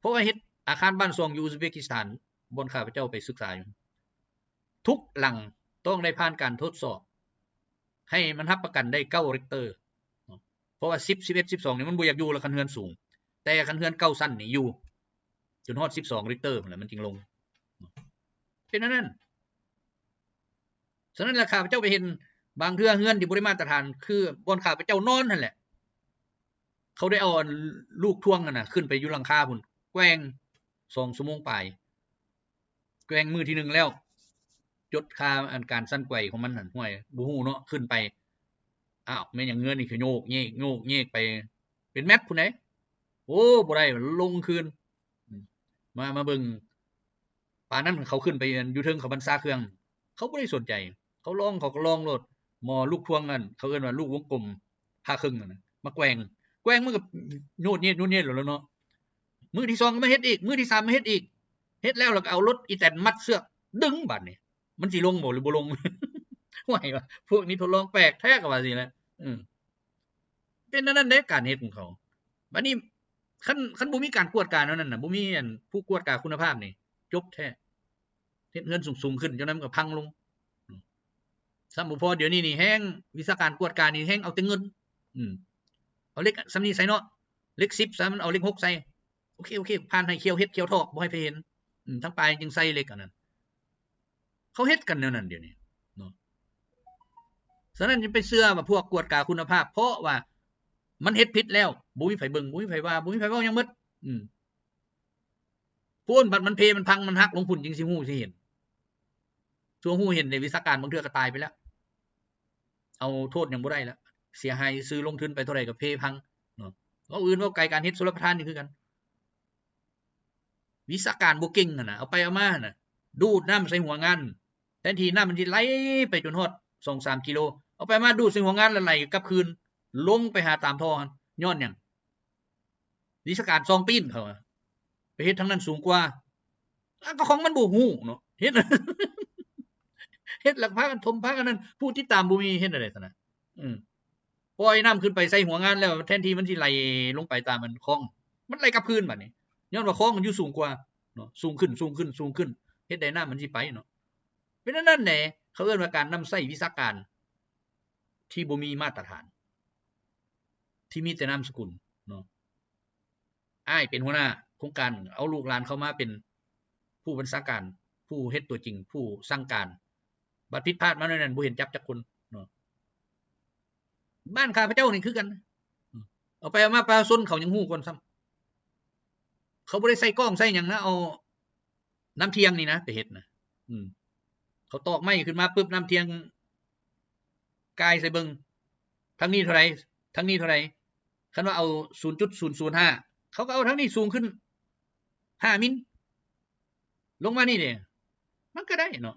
ເພາະວ່າເຮັດອາຄານບ້ານຊ່ອງຢູ່ອຸສເບກິສຖານ ບ່ອນຂ້າພະເຈົ້າໄປສຶກສາຢູ່ ທຸກຫຼັງຕ້ອງໄດ້ຜ່ານການທົດສອບ ໃຫ້ມັນຮັບປະກັນໄດ້ເກົ້າເຣັກເຕີເນາະ. ເພາະວ່າສິບ ສິບເອັດ ສິບສອງນີ້ມັນບໍ່ຢາກຢູ່ແລ້ວ ຄັນເຮືອນສູງ ແຕ່ຄັນເຮືອນເກົ້າຊັ້ນນີ້ຢູ່ຈົນຮອດສິບສອງເຣັກເຕີພຸ້ນແຫຼະ ມັນຈຶ່ງລົງເນາະ ເປັນອັນນັ້ນ. ສະນັ້ນລະ ຂ້າພະເຈົ້າໄປເຫັນບາງເທື່ອເຮືອນທີ່ບໍ່ໄດ້ມາດຕະຖານ ຄືບ່ອນຂ້າພະເຈົ້ານອນຫັ້ນແຫຼະ ເຂົາໄດ້ເອົາອັນລູກທວງຫັ້ນນະ ຂຶ້ນໄປຢູ່ຫຼັງຄາພຸ້ນ ແກວ່ງສອງຊົ່ວໂມງປາຍ ແກວ່ງມື້ທີໜຶ່ງແລ້ວ ຈົດຄ່າອັນການສັ່ນໄຫວຂອງມັນຫັ້ນ ຫ້ວຍ ບໍ່ຮູ້ເນາະ ຂຶ້ນໄປ ອ້າວ ແມ່ນຫຍັງເຮືອນນີ້ຄືໂຍກເຍກໂຍກເຍກໄປເປັນແມັດພຸ້ນໃດ໋. ໂອ້ ບໍ່ໄດ້ ລົງຄືນ ອືມ ມາ ມາເບິ່ງ ປານນັ້ນເຂົາຂຶ້ນໄປຢູ່ເທິງ ເຂົາບັນຊາເຄື່ອງ ເຂົາບໍ່ໄດ້ສົນໃຈ ເຂົາລອງ ເຂົາກໍລອງໂລດ ໝໍລູກພວງນັ້ນ ເຂົາເອີ້ນວ່າລູກວົງກົມ ຜ່າເຄິ່ງນັ້ນນະ ມາແກວ່ງ ແກວ່ງມັນກໍໂຍດເຍດໂຍດເຍດແລ້ວເນາະ. ມື້ທີສອງກໍມາເຮັດອີກ ມື້ທີສາມມາເຮັດອີກ ເຮັດແລ້ວ ແລ້ວກໍເອົາລົດອີແຕນມັດເຊືອກດຶງ ບາດນີ້ມັນຊິລົງບໍ່ ຫຼືບໍ່ລົງ ຫ້ວຍ ວ່າພວກນີ້ທົດລອງແປກແທ້ ກໍວ່າຊີ້ແຫຼະ ເອີ ເປັນແນວນັ້ນເດ້ ການເຮັດຂອງເຂົາ. ບາດນີ້ ຄັນ ຄັນບໍ່ມີການກວດກາແນວນັ້ນນະ ບໍ່ມີອັນຜູ້ກວດກາຄຸນນະພາບນີ້ ຈົບແທ້. ເຮັດເຮືອນສູງໆຂຶ້ນ ຈັ່ງໃດມັນກໍພັງລົງ. ຊ້ຳບໍ່ພໍ ດຽວນີ້ນີ້ແຮ່ງ ວິຊາການກວດການີ້ແຮ່ງເອົາແຕ່ເງິນ ອືມ ເອົາເຫຼັກສ່ຳນີ້ໃສ່ເນາະ ເຫຼັກສິບຊະ ມັນເອົາເຫຼັກຫົກໃສ່ ໂອເຄ ໂອເຄ ຜ່ານ ໃຫ້ຂຽວເຫັດຂຽວຖອກ ບໍ່ໃຫ້ໃຜເຫັນ ອືມ ທາງປາຍຈຶ່ງໃສ່ເຫຼັກອັນນັ້ນ ເຂົາເຮັດກັນແນວນັ້ນດຽວນີ້ເນາະ. ສະນັ້ນຢ່າໄປເຊື່ອວ່າພວກກວດກາຄຸນນະພາບ ເພາະວ່າມັນເຮັດຜິດແລ້ວ ບໍ່ມີໃຜເບິ່ງ ບໍ່ມີໃຜວ່າ ບໍ່ມີໃຜເວົ້າຫຍັງໝົດ ອືມ ພຸ້ນ ບັດມັນເພ ມັນພັງ ມັນຫັກລົງພຸ້ນ ຈຶ່ງຊິຮູ້ຊິເຫັນ. ຊົ່ວຮູ້ເຫັນໃນວິຊາການ ບາງເທື່ອກໍຕາຍໄປແລ້ວ ເອົາໂທດຫຍັງບໍ່ໄດ້ແລ້ວ ເສຍຫາຍຊື່ໆ ລົງທຶນໄປເທົ່າໃດກໍເພພັງເນາະ. ເວົ້າອື່ນເວົ້າໄກ ການເຮັດຊົນລະປະທານນີ້ຄືກັນ ວິຊາການບໍ່ເກັ່ງຫັ້ນນະ ເອົາໄປເອົາມາຫັ້ນນະ ດູດນ້ຳໃສ່ຫົວງານ ແທນທີ່ນ້ຳມັນຊິໄຫຼໄປຈົນຮອດສອງສາມກິໂລ ເອົາໄປມາດູດໃສ່ຫົວງານ ແລ້ວໄຫຼກັບຄືນ ລົງໄປຫາຕາມທໍ່ຫັ້ນ ຍ້ອນຫຍັງ? ວິຊາການຊອງປີ້ນເຂົາ ໄປເຮັດທາງນັ້ນສູງກວ່າ ອາ ກໍຂອງມັນບໍ່ຮູ້ເນາະ ເຮັດ ເຮັດແລ້ວພາກັນຖົມ ພາກັນນັ້ນ ຜູ້ຕິດຕາມບໍ່ມີ ເຮັດແນວໃດຊັ້ນນະ? ອືມ ປ່ອຍນ້ຳຂຶ້ນໄປໃສ່ຫົວງານແລ້ວ ແທນທີ່ມັນຊິໄຫຼລົງໄປຕາມອັນຄອງ ມັນໄຫຼກັບຄືນບາດນີ້ ຍ້ອນວ່າຄອງມັນຢູ່ສູງກວ່າເນາະ ສູງຂຶ້ນ ສູງຂຶ້ນ ສູງຂຶ້ນ ເຮັດໃດນ້ຳມັນຊິໄປເນາະ. ເປັນອັນນັ້ນແຫຼະ ເຂົາເອີ້ນວ່າການນຳໃຊ້ວິຊາການທີ່ບໍ່ມີມາດຕະຖານ ທີ່ມີແຕ່ນາມສະກຸນເນາະ. ອ້າຍເປັນຫົວໜ້າໂຄງການ ເອົາລູກຫຼານເຂົ້າມາເປັນຜູ້ບັນຊາການ ຜູ້ເຮັດຕົວຈິງ ຜູ້ສັ່ງການ ບັດຜິດພາດມາແນວນັ້ນ ບໍ່ເຫັນຈັບຈັກຄົນເນາະ. ບ້ານຂ້າພະເຈົ້ານີ້ຄືກັນ ເອົາໄປເອົາມາປະຊາຊົນເຂົາຍັງຮູ້ກ່ອນຊ້ຳ ເຂົາບໍ່ໄດ້ໃສ່ກ້ອງໃສ່ຫຍັງນະ ເອົານ້ຳທ່ຽງນີ້ນະໄປເຮັດນະ ອືມ ເຂົາຕອກໄມ້ຂຶ້ນມາປຶບ ນ້ຳທ່ຽງ ກາຍໃສ່ເບິ່ງ ທາງນີ້ເທົ່າໃດ ທາງນີ້ເທົ່າໃດ ຄັນວ່າເອົາສູນຈຸດສູນສູນຫ້າ ເຂົາກໍເອົາທາງນີ້ສູງຂຶ້ນຫ້າມິນ ລົງມານີ້ເດ້ ມັນກໍໄດ້ເນາະ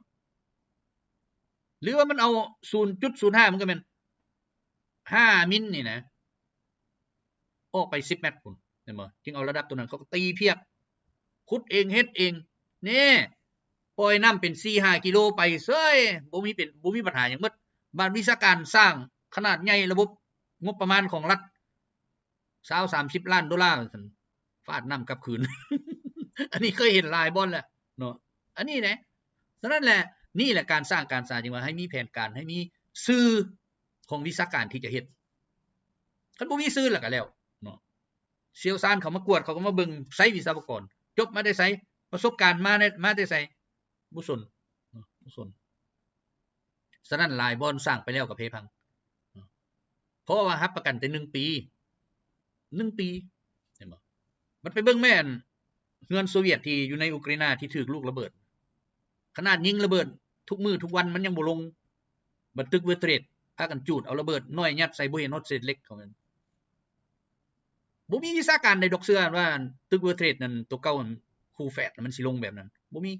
ຫຼືວ່າມັນເອົາສູນຈຸດສູນຫ້າ ມັນກໍແມ່ນຫ້າມິນນີ້ນະ ອອກໄປສິບແມັດພຸ້ນ ແມ່ນບໍ່? ຈຶ່ງເອົາລະດັບຕົວນັ້ນ ເຂົາກໍຕີພຽກ ຂຸດເອງເຮັດເອງ ແນ່ ປ່ອຍນ້ຳເປັນສີ່ຫ້າກິໂລໄປເສີຍ ບໍ່ມີເປັນ ບໍ່ມີບັນຫາຫຍັງໝົດ. ບາດວິຊາການສ້າງຂະໜາດໃຫຍ່ ລະບົບງົບປະມານຂອງລັດ ຊາວສາມສິບລ້ານໂດລາ ວ່າຊັ້ນ ຟາດນ້ຳກັບຄືນ ອັນນີ້ເຄີຍເຫັນຫຼາຍບ່ອນແລ້ວເນາະ ອັນນີ້ແຫຼະ. ສະນັ້ນແຫຼະ ນີ້ແຫຼະການສ້າງການສາ ຈຶ່ງວ່າໃຫ້ມີແຜນການ ໃຫ້ມີສື່ຂອງວິຊາການທີ່ຈະເຮັດ ຄັນບໍ່ມີສື່ແລ້ວກໍແລ້ວເນາະ. ຊ່ຽວຊານເຂົາມາກວດ ເຂົາກໍມາເບິ່ງ ໃຊ້ວິຊາກອນ ຈົບມາແຕ່ໃສ ປະສົບການມາແຕ່ ມາແຕ່ໃສ ບໍ່ສົນເນາະ ບໍ່ສົນ. ສະນັ້ນຫຼາຍບ່ອນສ້າງໄປແລ້ວກໍເພພັງເນາະ ເພາະວ່າຮັບປະກັນແຕ່ໜຶ່ງປີ ໜຶ່ງປີ ເຫັນບໍ່? ມັນໄປເບິ່ງແມ່ນເຮືອນໂຊວຽດທີ່ຢູ່ໃນອຸກຣາຍນາທີ່ຖືກລູກລະເບີດ ຂະໜາດຍິງລະເບີດທຸກມື້ທຸກວັນມັນຍັງບໍ່ລົງ ບັດຕຶກເວີເທຣດພາກັນຈູດເອົາລະເບີດນ້ອຍຍັດໃສ່ ບໍ່ເຫັນຮອດເສດເຫຼັກເຂົາ ບໍ່ມີວິຊາການໃດດອກເຊື່ອວ່າຕຶກເວີເທຣດນັ້ນ ຕົວເກົ່າຫັ້ນ ຄູແຟດ ມັນຊິລົງແບບນັ້ນ ບໍ່ມີ.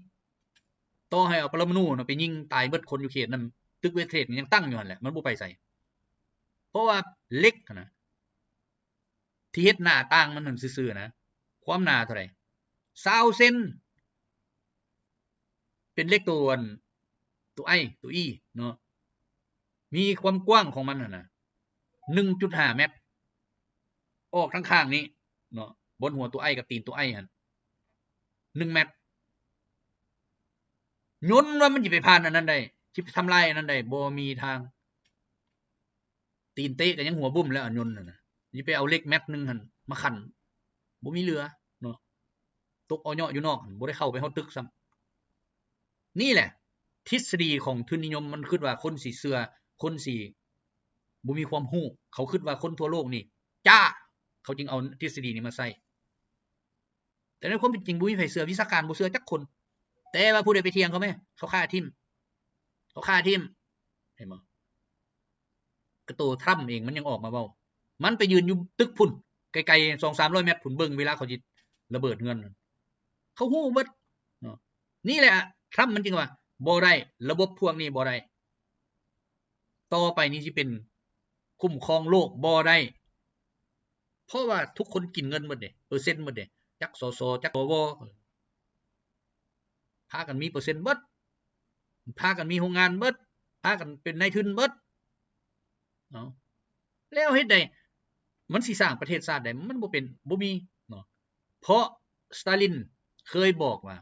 ຕໍ່ໃຫ້ເອົາປະລະມະນູນະໄປຍິງຕາຍເບິດຄົນຢູ່ເຂດນັ້ນ ຕຶກເວີເທຣດຍັງຕັ້ງຢູ່ຫັ້ນແຫຼະ ມັນບໍ່ໄປໃສ ເພາະວ່າເຫຼັກຫັ້ນນະ ທີ່ເຮັດໜ້າຕ່າງມັນຫັ້ນຊື່ໆນະ ຄວາມໜາເທົ່າໃດ? ຊາວເຊັນ ເປັນເຫຼັກໂຕອັນ ໂຕໄອ ໂຕອີເນາະ ມີຄວາມກວ້າງຂອງມັນຫັ້ນນະ ໜຶ່ງຈຸດຫ້າແມັດ ອອກທາງຂ້າງນີ້ເນາະ ບ່ອນຫົວໂຕໄອກັບຕີນໂຕໄອຫັ້ນ ໜຶ່ງແມັດ. ຍົນວ່າມັນຊິໄປຜ່ານອັນນັ້ນໄດ້ ຊິໄປທຳລາຍອັນນັ້ນໄດ້ ບໍ່ມີທາງ. ຕີນເຕະກໍຍັງຫົວບຸ້ມແລ້ວ ອັນຍົນຫັ້ນນະ ຊິໄປເອົາເຫຼັກແມັດໜຶ່ງຫັ້ນມາຂັນ ບໍ່ມີເຫຼືອເນາະ ຕົກເອາະເຍາະຢູ່ນອກ ບໍ່ໄດ້ເຂົ້າໄປຮອດຕຶກຊ້ຳ. ນີ້ແຫຼະທິດສະດີຂອງທຶນນິຍົມ ມັນຄິດວ່າຄົນຊິເຊື່ອ ຄົນຊິບໍ່ມີຄວາມຮູ້ ເຂົາຄິດວ່າຄົນທົ່ວໂລກນີ້ຈ້າ ເຂົາຈຶ່ງເອົາທິດສະດີນີ້ມາໃຊ້. ແຕ່ໃນຄວາມເປັນຈິງບໍ່ມີໃຜເຊື່ອ ວິຊາການບໍ່ເຊື່ອຈັກຄົນ. ແຕ່ວ່າຜູ້ໃດໄປຖຽງເຂົາແມ້ ເຂົາຂ້າຖິ້ມ າຂ້າຖິ້ມ ເຫັນບໍ່? ກະໂຕທຣຳເອງມັນຍັງອອກມາເວົ້າ ມັນໄປຢືນຢູ່ຕຶກພຸ້ນ ໄກໆ ສອງສາມຮ້ອຍແມັດພຸ້ນ ເບິ່ງເວລາເຂົາຊິລະເບີດເຮືອນ ເຂົາຮູ້ເບິດເນາະ. ນີ້ແຫຼະທຣຳມັນຈຶ່ງວ່າບໍ່ໄດ້ ລະບົບພວກນີ້ບໍ່ໄດ້ ຕໍ່ໄປນີ້ຊິເປັນຄຸ້ມຄອງໂລກບໍ່ໄດ້ ເພາະວ່າທຸກຄົນກິນເງິນໝົດເດ້ ເປີເຊັນໝົດເດ້ ຈັກ ສສ ຈັກ ສວ ພາກັນມີເປີເຊັນເບິດ ພາກັນມີໂຮງງານເບິດ ພາກັນເປັນນາຍທຶນເບິດເນາະ. ແລ້ວເຮັດໃດມັນຊິສ້າງປະເທດຊາດໄດ້? ມັນບໍ່ເປັນ ບໍ່ມີເນາະ. ເພາະສະຕາລິນເຄີຍບອກວ່າ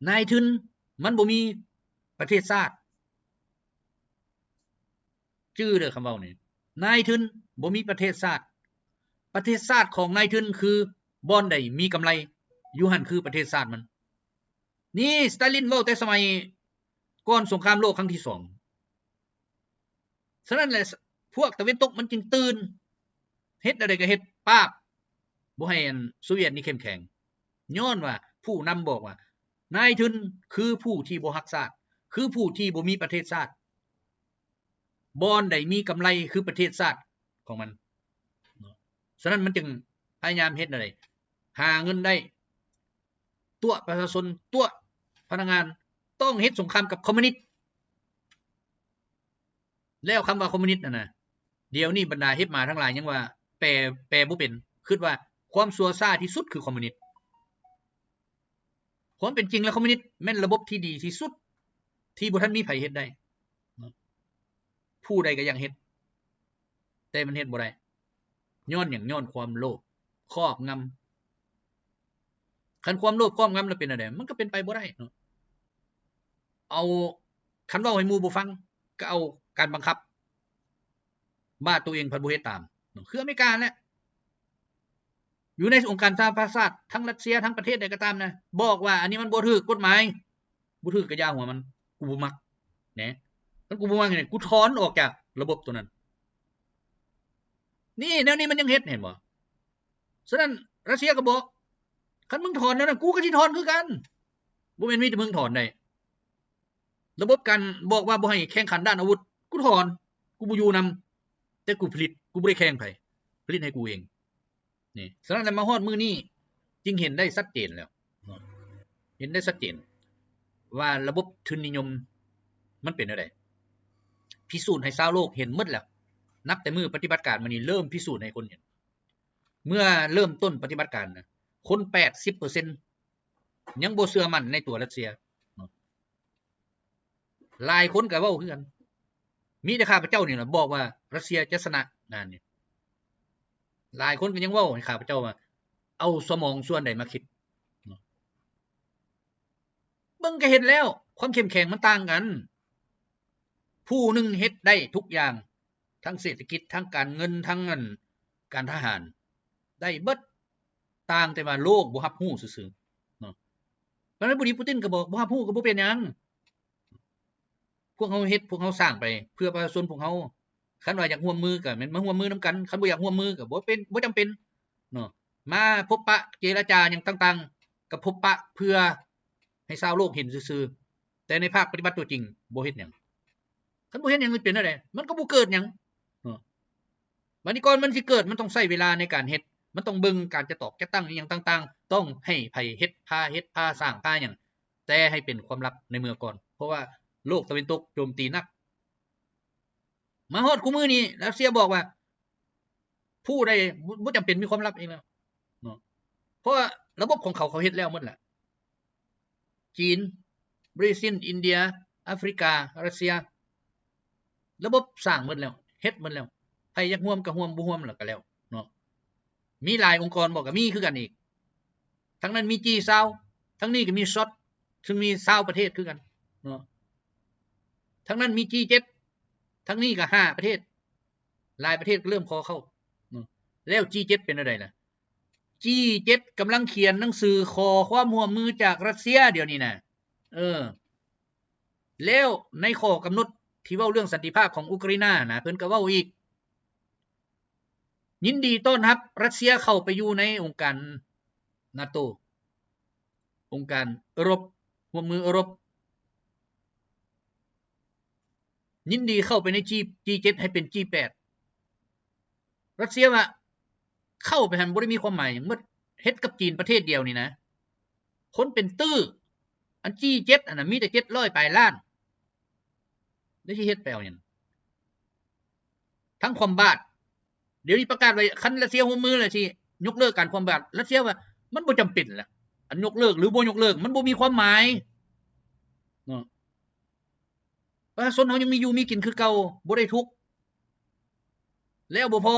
ນາຍທຶນມັນບໍ່ມີປະເທດຊາດ. ຈື່ເດີຄຳເວົ້ານີ້ ນາຍທຶນບໍ່ມີປະເທດຊາດ. ປະເທດຊາດຂອງນາຍທຶນຄືບ່ອນໃດມີກຳໄລ ຢູ່ຫັ້ນຄືປະເທດຊາດມັນ. ນີ້ສະຕາລິນເວົ້າແຕ່ສະໄໝກ່ອນສົງຄາມໂລກຄັ້ງທີສອງ. ສະນັ້ນແຫຼະ ພວກຕາເວັນຕົກມັນຈຶ່ງຕື່ນ ເຮັດແນວໃດກໍເຮັດ ປາບ ບໍ່ໃຫ້ອັນໂຊວຽດນີ້ເຂັ້ມແຂງ ຍ້ອນວ່າຜູ້ນຳບອກວ່າ ນາຍທຶນຄືຜູ້ທີ່ບໍ່ຮັກຊາດ ຄືຜູ້ທີ່ບໍ່ມີປະເທດຊາດ. ບ່ອນໃດມີກຳໄລຄືປະເທດຊາດຂອງມັນເນາະ. ສະນັ້ນມັນຈຶ່ງພະຍາຍາມເຮັດແນວໃດ ຫາເງິນໄດ້ ຕົວະປະຊາຊົນ ຕົວະພະນັກງານ ຕ້ອງເຮັດສົງຄາມກັບຄອມມູນິດ. ແລ້ວຄຳວ່າຄອມມູນິດຫັ້ນນະ ດຽວນີ້ບັນດາເຮັບໝາທັງຫຼາຍຍັງວ່າແປ ແປບໍ່ເປັນ ຄິດວ່າຄວາມຊົ່ວຊ້າທີ່ສຸດຄືຄອມມູນິດ. ຄວາມເປັນຈິງແລ້ວຄອມມູນິດແມ່ນລະບົບທີ່ດີທີ່ສຸດ ທີ່ບໍ່ທັນມີໃຜເຮັດໄດ້ເນາະ. ຜູ້ໃດກໍຢາກເຮັດ ແຕ່ມັນເຮັດບໍ່ໄດ້. ຍ້ອນຫຍັງ? ຍ້ອນຄວາມໂລບຄອບງຳ. ຄັນຄວາມໂລບຄອບງຳແລ້ວເປັນແນວໃດ? ມັນກໍເປັນໄປບໍ່ໄດ້ເນາະ. ເອົາ ຄັນເວົ້າໃຫ້ໝູ່ບໍ່ຟັງ ກໍເອົາການບັງຄັບ ບາດໂຕເອງພັດບໍ່ເຮັດຕາມເນາະ. ຄືອາເມລິກາແຫຼະ ຢູ່ໃນອົງການສະຫະປະຊາຊາດ ທັງຣັດເຊຍ ທັງປະເທດໃດກໍຕາມນະ ບອກວ່າອັນນີ້ມັນບໍ່ຖືກກົດໝາຍ ບໍ່ຖືກກໍຢ່າຫົວມັນ ກູບໍ່ມັກແນະ. ຄັນກູບໍ່ມັກນີ້ ກູຖອນອອກຈາກລະບົບໂຕນັ້ນ. ນີ້ ແນວນີ້ມັນຍັງເຮັດ ເຫັນບໍ່? ສະນັ້ນຣັດເຊຍກໍບອກ ຄັນມຶງຖອນແນວນັ້ນ ກູກໍຊິຖອນຄືກັນ. ບໍ່ແມ່ນມີແຕ່ມຶງຖອນໄດ້. ລະບົບການບອກວ່າບໍ່ໃຫ້ແຂ່ງຂັນດ້ານອາວຸດ ກູຖອນ ກູບໍ່ຢູ່ນຳ ແຕ່ກູຜະລິດ ກູບໍ່ໄດ້ແຂ່ງໃຜ ຜະລິດໃຫ້ກູເອງ. ນີ້ ສະນັ້ນແຫຼະ ມາຮອດມື້ນີ້ຈຶ່ງເຫັນໄດ້ຊັດເຈນແລ້ວ ເຫັນໄດ້ຊັດເຈນວ່າລະບົບທຶນນິຍົມມັນເປັນແນວໃດ. ພິສູດໃຫ້ຊາວໂລກເຫັນໝົດແລ້ວ. ນັບແຕ່ມື້ປະຕິບັດການມານີ້ ເລີ່ມພິສູດໃຫ້ຄົນເຫັນ. ເມື່ອເລີ່ມຕົ້ນປະຕິບັດການນະ ຄົນແປດສິບເປີເຊັນຍັງບໍ່ເຊື່ອໝັ້ນໃນຕົວຣັດເຊຍ. ຫຼາຍຄົນກໍເວົ້າຄືກັນ. ມີແຕ່ຂ້າພະເຈົ້ານີ້ລະບອກວ່າຣັດເຊຍຈະຊະນະງານນີ້. ຫຼາຍຄົນກໍຍັງເວົ້າໃຫ້ຂ້າພະເຈົ້າວ່າ ເອົາສະໝອງສ່ວນໃດມາຄິດ. ເບິ່ງກໍເຫັນແລ້ວ ຄວາມເຂັ້ມແຂງມັນຕ່າງກັນ. ຜູ້ໜຶ່ງເຮັດໄດ້ທຸກຢ່າງ ທັງເສດຖະກິດ ທັງການເງິນ ທັງອັນການທະຫານ ໄດ້ເບິດ ຕ່າງແຕ່ວ່າໂລກບໍ່ຮັບຮູ້ຊື່ໆເນາະ. ປະທານາທິບໍດີປູຕິນກໍບອກ ບໍ່ຮັບຮູ້ກໍບໍ່ເປັນຫຍັງ ພວກເຮົາເຮັດ ພວກເຮົາສ້າງໄປເພື່ອປະຊາຊົນພວກເຮົາ. ຄັນວ່າຢາກຮ່ວມມືກໍແມ່ນມາຮ່ວມມືນຳກັນ ຄັນບໍ່ຢາກຮ່ວມມືກໍບໍ່ເປັນ ບໍ່ຈຳເປັນເນາະ. ມາພົບປະເຈລະຈາຫຍັງຕ່າງໆ ກໍພົບປະເພື່ອໃຫ້ຊາວໂລກເຫັນຊື່ໆ ແຕ່ໃນພາກປະຕິບັດຕົວຈິງບໍ່ເຮັດຫຍັງ. ຄັນບໍ່ເຮັດຫຍັງມັນເປັນແນວໃດ? ມັນກໍບໍ່ເກີດຫຍັງເນາະ. ບາດນີ້ກ່ອນມັນຊິເກີດ ມັນຕ້ອງໃຊ້ເວລາໃນການເຮັດ ມັນຕ້ອງເບິ່ງການຈັດຕອກຈັດຕັ້ງອີ່ຫຍັງຕ່າງໆ ຕ້ອງໃຫ້ໃຜເຮັດ ພາເຮັດ ພາສ້າງ ພາຫຍັງ ແຕ່ໃຫ້ເປັນຄວາມລັບໃນເມື່ອກ່ອນ ເພາະວ່າໂລກຕາເວັນຕົກໂຈມຕີໜັກ. ມາຮອດຄູ່ມື້ນີ້ ຣັດເຊຍບອກວ່າ ຜູ້ໃດ ບໍ່ ບໍ່ຈຳເປັນມີຄວາມລັບອີກແລ້ວເນາະ ເພາະວ່າລະບົບຂອງເຂົາ ເຂົາເຮັດແລ້ວໝົດແຫຼະ. ຈີນ ບຣາຊິນ ອິນເດຍ ອາຟຣິກາ ຣັດເຊຍ ລະບົບສ້າງໝົດແລ້ວ ເຮັດໝົດແລ້ວ ໃຜຢາກຮ່ວມກໍຮ່ວມ ບໍ່ຮ່ວມລະກໍແລ້ວເນາະ. ມີຫຼາຍອົງກອນບໍ່ ກໍມີຄືກັນອີກ. ທາງນັ້ນມີຈີຊາວ ທາງນີ້ກໍມີຊອດ ຊຶ່ງມີຊາວປະເທດຄືກັນເນາະ. ທາງນັ້ນມີຈີເຈັດ ທາງນີ້ກໍຫ້າປະເທດ ຫຼາຍປະເທດກໍເລີ່ມຂໍເຂົ້າເນາະ. ແລ້ວຈີເຈັດເປັນແນວໃດລະ? ຈີເຈັດກຳລັງຂຽນໜັງສືຂໍຄວາມຮ່ວມມືຈາກຣັດເຊຍດຽວນີ້ນະ. ເອີ ແລ້ວໃນຂໍ້ກຳນົດທີ່ເວົ້າເລື່ອງສັນຕິພາບຂອງອູກຣາຍນານະ ເພິ່ນກໍເວົ້າອີກ ຍິນດີຕ້ອນຮັບຣັດເຊຍເຂົ້າໄປຢູ່ໃນອົງການນາໂຕ ອົງການເອີຣົບ ຮ່ວມມືເອີຣົບ. ຍິນດີເຂົ້າໄປໃນ ຈີ ຈີເຈັດ ໃຫ້ເປັນ ຈີແປດ. ຣັດເຊຍວ່າເຂົ້າໄປຫັ້ນບໍ່ໄດ້ມີຄວາມໝາຍຫຍັງ ໝົດເຮັດກັບຈີນປະເທດດຽວນີ້ນະ ຄົນເປັນຕື້ ອັນ ຈີເຈັດ ອັນນັ້ນມີແຕ່ເຈັດຮ້ອຍປາຍລ້ານ ແລ້ວຊິເຮັດໄປເອົາຫຍັງ? ທັງຄວາມບາດ ດຽວນີ້ປະກາດໄວ້ ຄັນຣັດເຊຍຮ່ວມມືແລ້ວຊິຍົກເລີກການຄວາມບາດ. ຣັດເຊຍວ່າມັນບໍ່ຈຳເປັນລະ ອັນຍົກເລີກ ຫຼື ບໍ່ຍົກເລີກ ມັນບໍ່ມີຄວາມໝາຍເນາະ. ປະຊາຊົນເຮົາຍັງມີຢູ່ມີກິນຄືເກົ່າ ບໍ່ໄດ້ທຸກ. ແລ້ວບໍ່ພໍ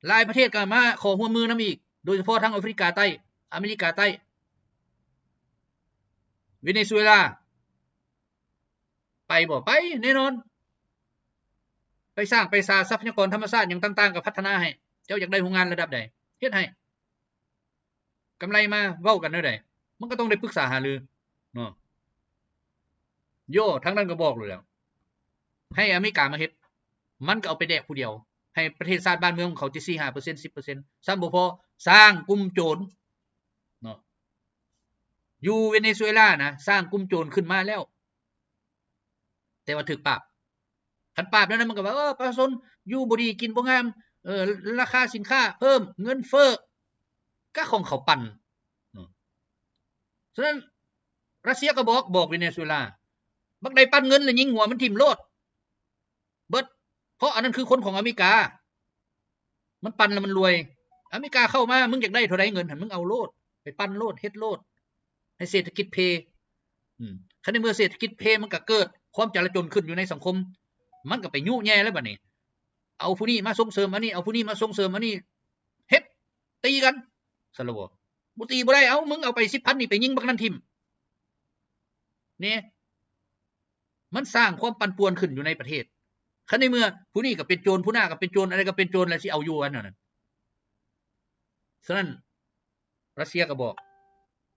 ຫຼາຍປະເທດກໍມາຂໍຮ່ວມມືນຳອີກ ໂດຍສະເພາະທາງອາຟຣິກາໃຕ້, ອາເມລິກາໃຕ້, ເວເນຊູເອລາ. ໄປບໍ່? ໄປແນ່ນອນ. ໄປສ້າງໄປສາ ຊັບພະຍາກອນທຳມະຊາດຫຍັງຕ່າງໆ ກໍພັດທະນາໃຫ້. ເຈົ້າຢາກໄດ້ໂຮງງານລະດັບໃດ? ເຮັດໃຫ້. ກຳໄລມາເວົ້າກັນແນວໃດ? ມັນກໍຕ້ອງໄດ້ປຶກສາຫາລືເນາະ. ໂຍ ທາງນັ້ນກໍບອກໂລດແລ້ວ ໃຫ້ອາເມລິກາມາເຮັດ ມັນກໍເອົາໄປແດກຜູ້ດຽວ ໃຫ້ປະເທດຊາດບ້ານເມືອງຂອງເຂົາແຕ່ສີ່ຫ້າເປີເຊັນ ສິບເປີເຊັນ ຊ້ຳບໍ່ພໍ ສ້າງກຸ່ມໂຈນເນາະ. ຢູ່ເວເນຊູເອລານະ ສ້າງກຸ່ມໂຈນຂຶ້ນມາແລ້ວ ແຕ່ວ່າຖືກປາບ. ຄັນປາບແນວນັ້ນ ມັນກໍວ່າ ເອີ ປະຊາຊົນຢູ່ບໍ່ດີ ກິນບໍ່ງາມ, ເອີ ລາຄາສິນຄ້າເພີ່ມ, ເງິນເຟີ້, ກະຂອງເຂົາປັ່ນ. ສະນັ້ນ ຣັດເຊຍກໍບອກ, ບອກເວເນຊູເອລາ, ບັກໃດປັ່ນເງິນລະຍິງຫົວມັນຖິ້ມໂລດ. ເບິດ ເພາະອັນນັ້ນຄືຄົນຂອງອາເມລິກາ ມັນປັ່ນແລ້ວມັນລວຍ. ອາເມລິກາເຂົ້າມາ ມຶງຢາກໄດ້ເທົ່າໃດເງິນຫັ້ນ ມຶງເອົາໂລດ ໄປປັ່ນໂລດ ເຮັດໂລດ ໃຫ້ເສດຖະກິດເພ. ອືມ ຄັນໃນເມື່ອເສດຖະກິດເພ ມັນກໍເກີດຄວາມຈະລາຈົນຂຶ້ນຢູ່ໃນສັງຄົມ ມັນກໍໄປຍຸແຍ່ແລ້ວບັດນີ້ ເອົາຜູ້ນີ້ມາສົ່ງເສີມອັນນີ້ ເອົາຜູ້ນີ້ມາສົ່ງເສີມອັນນີ້ ເຮັດ ຕີກັນ ຊັ້ນລະບໍ່? ບໍ່ຕີບໍ່ໄດ້ ເອົາ ມຶງເອົາໄປສິບພັນນີ້ ໄປຍິງບັກນັ້ນຖິ້ມແນ່. ມັນສ້າງຄວາມປັ່ນປ່ວນຂຶ້ນຢູ່ໃນປະເທດ. ຄັນໃນເມື່ອຜູ້ນີ້ກໍເປັນໂຈນ ຜູ້ນັ້ນກໍເປັນໂຈນ ອັນໃດກໍເປັນໂຈນ ແລ້ວຊິເອົາຢູ່ອັນນັ້ນ. ສະນັ້ນ ຣັດເຊຍກໍບອກ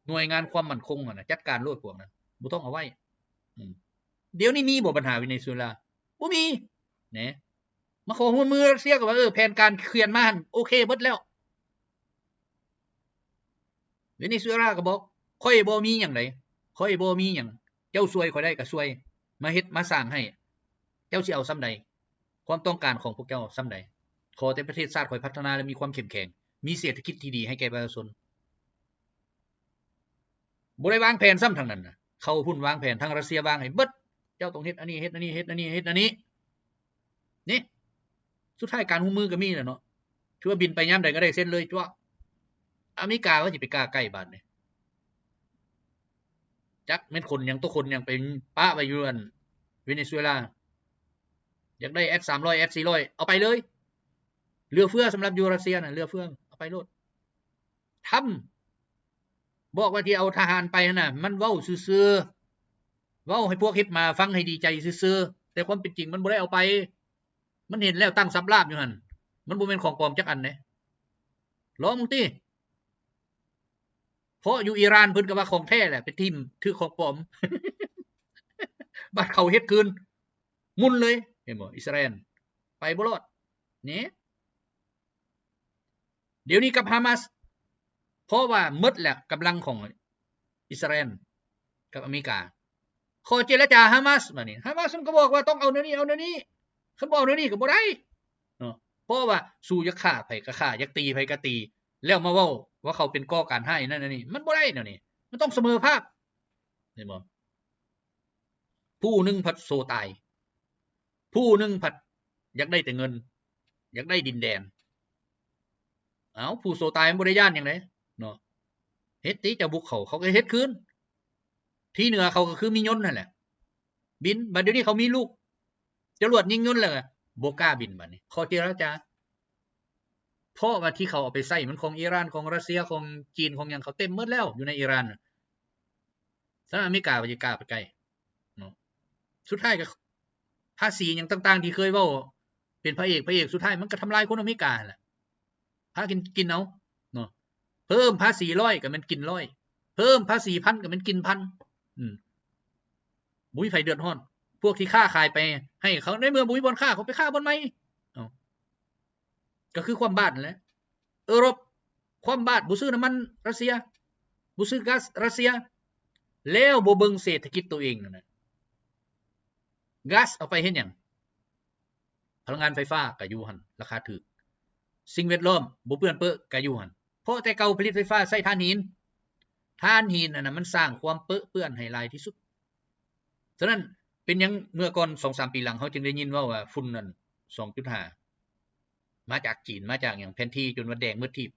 ໜ່ວຍງານຄວາມໝັ້ນຄົງຫັ້ນນະ ຈັດການໂລດພວກນັ້ນ ບໍ່ຕ້ອງເອົາໄວ້. ອືມ ດຽວນີ້ມີບໍ່ບັນຫາເວເນຊູເອລາ? ບໍ່ມີແນ່. ມາຂໍຮ່ວມມືຣັດເຊຍກໍວ່າ ເອີ ແຜນການຂຽນມາຫັ້ນໂອເຄເບິດແລ້ວ. ເວເນຊູເອລາກໍບອກ ຂ້ອຍບໍ່ມີຫຍັງໃດ ຂ້ອຍບໍ່ມີຫຍັງ ເຈົ້າຊ່ວຍຂ້ອຍໄດ້ກໍຊ່ວຍ ມາເຮັດມາສ້າງໃຫ້ ເຈົ້າຊິເອົາສ່ຳໃດ? ຄວາມຕ້ອງການຂອງພວກເຈົ້າສ່ຳໃດ? ຂໍແຕ່ປະເທດຊາດຂ້ອຍພັດທະນາ ແລະ ມີຄວາມເຂັ້ມແຂງ ມີເສດຖະກິດທີ່ດີໃຫ້ແກ່ປະຊາຊົນ. ບໍ່ໄດ້ວາງແຜນຊ້ຳທາງນັ້ນນະ ເຂົາພຸ້ນວາງແຜນ ທາງຣັດເຊຍວາງໃຫ້ເບິດ ເຈົ້າຕ້ອງເຮັດອັນນີ້ ເຮັດອັນນີ້ ເຮັດອັນນີ້ ເຮັດອັນນີ້ ນີ້. ສຸດທ້າຍການຮ່ວມມືກໍມີແຫຼະເນາະ ຖືວ່າບິນໄປຍາມໃດກໍໄດ້ເຊັນເລີຍ ຈົວະ. ອາເມລິກາກໍຊິໄປກ້າໃກ້ບາດນີ້ ຈັກແມ່ນຂົນຫຍັງຕົວຂົນຫຍັງໄປປະໄວ້ຢູ່ອັນເວເນຊູເອລາ. ຢາກໄດ້ແອັດສາມຮ້ອຍ ແອັດສີ່ຮ້ອຍ ເອົາໄປເລີຍ ເຫຼືອເຟືອສຳລັບຢູ່ຣັດເຊຍນະ ເຫຼືອເຟືອ ເອົາໄປໂລດ. ທຳບອກວ່າທີ່ເອົາທະຫານໄປຫັ້ນນະ ມັນເວົ້າຊື່ໆ ເວົ້າໃຫ້ພວກເຫັບໝາຟັງໃຫ້ດີໃຈຊື່ໆ ແຕ່ຄວາມເປັນຈິງມັນບໍ່ໄດ້ເອົາໄປ. ມັນເຫັນແລ້ວຕັ້ງສັບລາບຢູ່ຫັ້ນ ມັນບໍ່ແມ່ນຂອງປອມຈັກອັນເດ້. ລອງເບິ່ງຕິ ເພາະຢູ່ອີຣານເພິ່ນກໍວ່າຂອງແທ້ແຫຼະ ໄປຖິ້ມຖືກຂອງປອມ ບັດເຂົາເຮັດຄືນ ໝຸ່ນເລີຍ ເຫັນບໍ່? ອິດສະຣາແອນໄປບໍ່ລອດນີ້. ດຽວນີ້ກັບຮາມາສ ເພາະວ່າໝົດແລ້ວກຳລັງຂອງອິດສະຣາແອນກັບອາເມລິກາ ຂໍເຈລະຈາຮາມາສ ບາດນີ້ຮາມາສມັນກໍບອກວ່າຕ້ອງເອົາແນວນີ້ ເອົາແນວນີ້ ຄັນບໍ່ເອົາແນວນີ້ກໍບໍ່ໄດ້ເນາະ. ເພາະວ່າສູ້ຢາກຂ້າໃຜກໍຂ້າ ຢາກຕີໃຜກໍຕີ ແລ້ວມາເວົ້າວ່າເຂົາເປັນກໍ່ການຮ້າຍນັ້ນອັນນີ້ ມັນບໍ່ໄດ້ແນວນີ້ ມັນຕ້ອງສະເໝີພາບ ເຫັນບໍ່? ຜູ້ໜຶ່ງພັດໂຊຕາຍ ຜູ້ໜຶ່ງພັດຢາກໄດ້ແຕ່ເງິນ ຢາກໄດ້ດິນແດນ. ເອົ້າ ຜູ້ໂຊຕາຍມັນບໍ່ໄດ້ຢ້ານຫຍັງເດ້ເນາະ ເຮັດຕິ ເຈົ້າບຸກເຂົາ ເຂົາກໍເຮັດຄືນ. ທີ່ເໜືອເຂົາກໍຄືມີຍົນຫັ້ນແຫຼະ ບິນ. ບັດດຽວນີ້ເຂົາມີລູກຈະຫຼວດຍິງຍົນແລ້ວ ບໍ່ກ້າບິນ ບັດນີ້ຂໍເຈລະຈາ. ເພາະວ່າທີ່ເຂົາເອົາໄປໃຊ້ມັນຂອງອີຣານ ຂອງຣັດເຊຍ ຂອງຈີນ ຂອງຫຍັງ ເຂົາເຕັມໝົດແລ້ວຢູ່ໃນອີຣານ. ສະນັ້ນອາເມລິກາບໍ່ຊິກ້າໄປໃກ້ເນາະ. ສຸດທ້າຍກໍພາສີຫຍັງຕ່າງໆທີ່ເຄີຍເວົ້າເປັນພະເອກ ພະເອກ ສຸດທ້າຍມັນກໍທຳລາຍຄົນອາເມລິກາຫັ້ນແຫຼະ ພາກັນກິນເອົາເນາະ. ເພີ່ມພາສີຮ້ອຍກໍແມ່ນກິນຮ້ອຍ ເພີ່ມພາສີພັນກໍແມ່ນກິນພັນ. ອືມ ບໍ່ມີໃຜເດືອດຮ້ອນ ພວກທີ່ຄ້າຂາຍໄປໃຫ້ເຂົາ ໃນເມື່ອບໍ່ມີບ່ອນຄ້າ ເຂົາໄປຄ້າບ່ອນໃໝ່. ເອົ້າ ກໍຄືຄວາມບາດນັ້ນແຫຼະ. ເອີຣົບຄວາມບາດ ບໍ່ຊື້ນ້ຳມັນຣັດເຊຍ ບໍ່ຊື້ກາສຣັດເຊຍ ແລ້ວບໍ່ເບິ່ງເສດຖະກິດໂຕເອງນັ້ນນະ. ກາສເອົາໄປເຮັດຫຍັງ? ພະລັງງານໄຟຟ້າກໍຢູ່ຫັ້ນ ລາຄາຖືກ. ສິ່ງແວດລ້ອມບໍ່ເປື້ອນເປິກໍຢູ່ຫັ້ນ ເພາະແຕ່ເກົ່າຜະລິດໄຟຟ້າໃຊ້ຖ່ານຫີນ. ຖ່ານຫີນອັນນັ້ນມັນສ້າງຄວາມເປິເປື້ອນໃຫ້ຫຼາຍທີ່ສຸດ. ສະນັ້ນ ເປັນຫຍັງເມື່ອກ່ອນສອງສາມປີຫຼັງ ເຮົາຈຶ່ງໄດ້ຍິນເວົ້າວ່າຝຸ່ນນັ້ນສອງຈຸດຫ້າ ມາຈາກຈີນ ມາຈາກຫຍັງ ແຜນທີ່ຈົນວ່າແດງໝົດທີບ.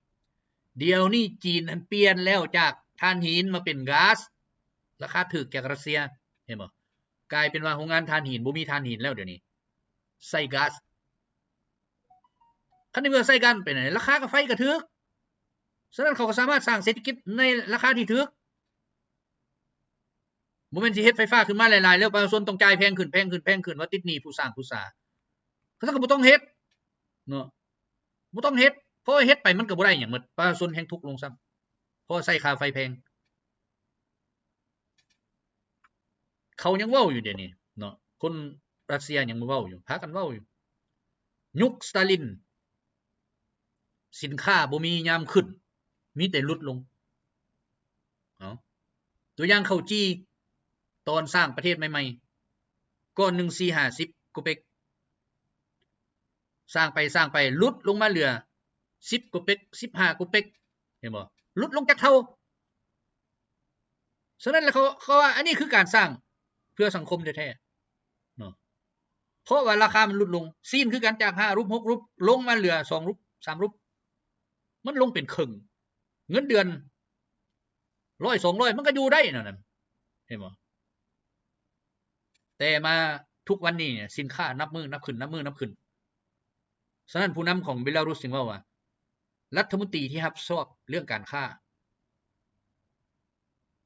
ດຽວນີ້ຈີນຫັ້ນປ່ຽນແລ້ວຈາກຖ່ານຫີນມາເປັນກາສ ລາຄາຖືກຈາກຣັດເຊຍ ເຫັນບໍ່? ກາຍເປັນວ່າໂຮງງານຖ່ານຫີນ ບໍ່ມີຖ່ານຫີນແລ້ວດຽວນີ້ ໃຊ້ກາສ. ຄັນໃນເມື່ອໃຊ້ກາສໄປ ລາຄາກາໄຟກໍຖືກ. ສະນັ້ນເຂົາກໍສາມາດສ້າງເສດຖະກິດໃນລາຄາທີ່ຖືກ. ບໍ່ແມ່ນຊິເຮັດໄຟຟ້າຂຶ້ນມາຫຼາຍໆ ແລ້ວປະຊາຊົນຕ້ອງຈ່າຍແພງຂຶ້ນ ແພງຂຶ້ນ ແພງຂຶ້ນ ວ່າຕິດໜີ້ຜູ້ສ້າງຜູ້ສາ. ຄັນຊັ້ນກໍບໍ່ຕ້ອງເຮັດເນາະ ບໍ່ຕ້ອງເຮັດ ເພາະວ່າເຮັດໄປມັນກໍບໍ່ໄດ້ຫຍັງໝົດ ປະຊາຊົນແຮ່ງທຸກລົງຊ້ຳ ເພາະວ່າໃຊ້ຄ່າໄຟແພງ. ເຂົາຍັງເວົ້າຢູ່ດຽວນີ້ເນາະ ຄົນຣັດເຊຍຍັງເວົ້າຢູ່ ພາກັນເວົ້າຢູ່ ຍຸກສະຕາລິນ ສິນຄ້າບໍ່ມີຍາມຂຶ້ນ ມີແຕ່ຫຼຸດລົງ. ເອົາ ຕົວຢ່າງເຂົ້າຈີ່ ຕອນສ້າງປະເທດໃໝ່ໆ ກ້ອນໜຶ່ງສີ່ຫ້າສິບໂກເປັກ ສ້າງໄປສ້າງໄປ ຫຼຸດລົງມາເຫຼືອສິບໂກເປັກ ສິບຫ້າໂກເປັກ ເຫັນບໍ່? ຫຼຸດລົງຈັກເທົ່າ. ສະນັ້ນແລ້ວເຂົາ ເຂົາວ່າອັນນີ້ຄືການສ້າງເພື່ອສັງຄົມແທ້ໆເນາະ ເພາະວ່າລາຄາມັນຫຼຸດລົງ. ຊີ້ນຄືກັນ ຈາກຫ້າຮູບ ຫົກຮູບ ລົງມາເຫຼືອສອງຮູບ ສາມຮູບ ມັນລົງເປັນເຄິ່ງ. ເງິນເດືອນຮ້ອຍ ສອງຮ້ອຍ ມັນກໍຢູ່ໄດ້ແນວນັ້ນ ເຫັນບໍ່? ແຕ່ມາທຸກວັນນີ້ ສິນຄ້ານັບມື້ນັບຂຶ້ນ ນັບມື້ນັບຂຶ້ນ. ສະນັ້ນຜູ້ນຳຂອງເບລາຣຸດຈຶ່ງເວົ້າວ່າ ລັດຖະມົນຕີທີ່ຮັບຊອບເລື່ອງການຄ້າ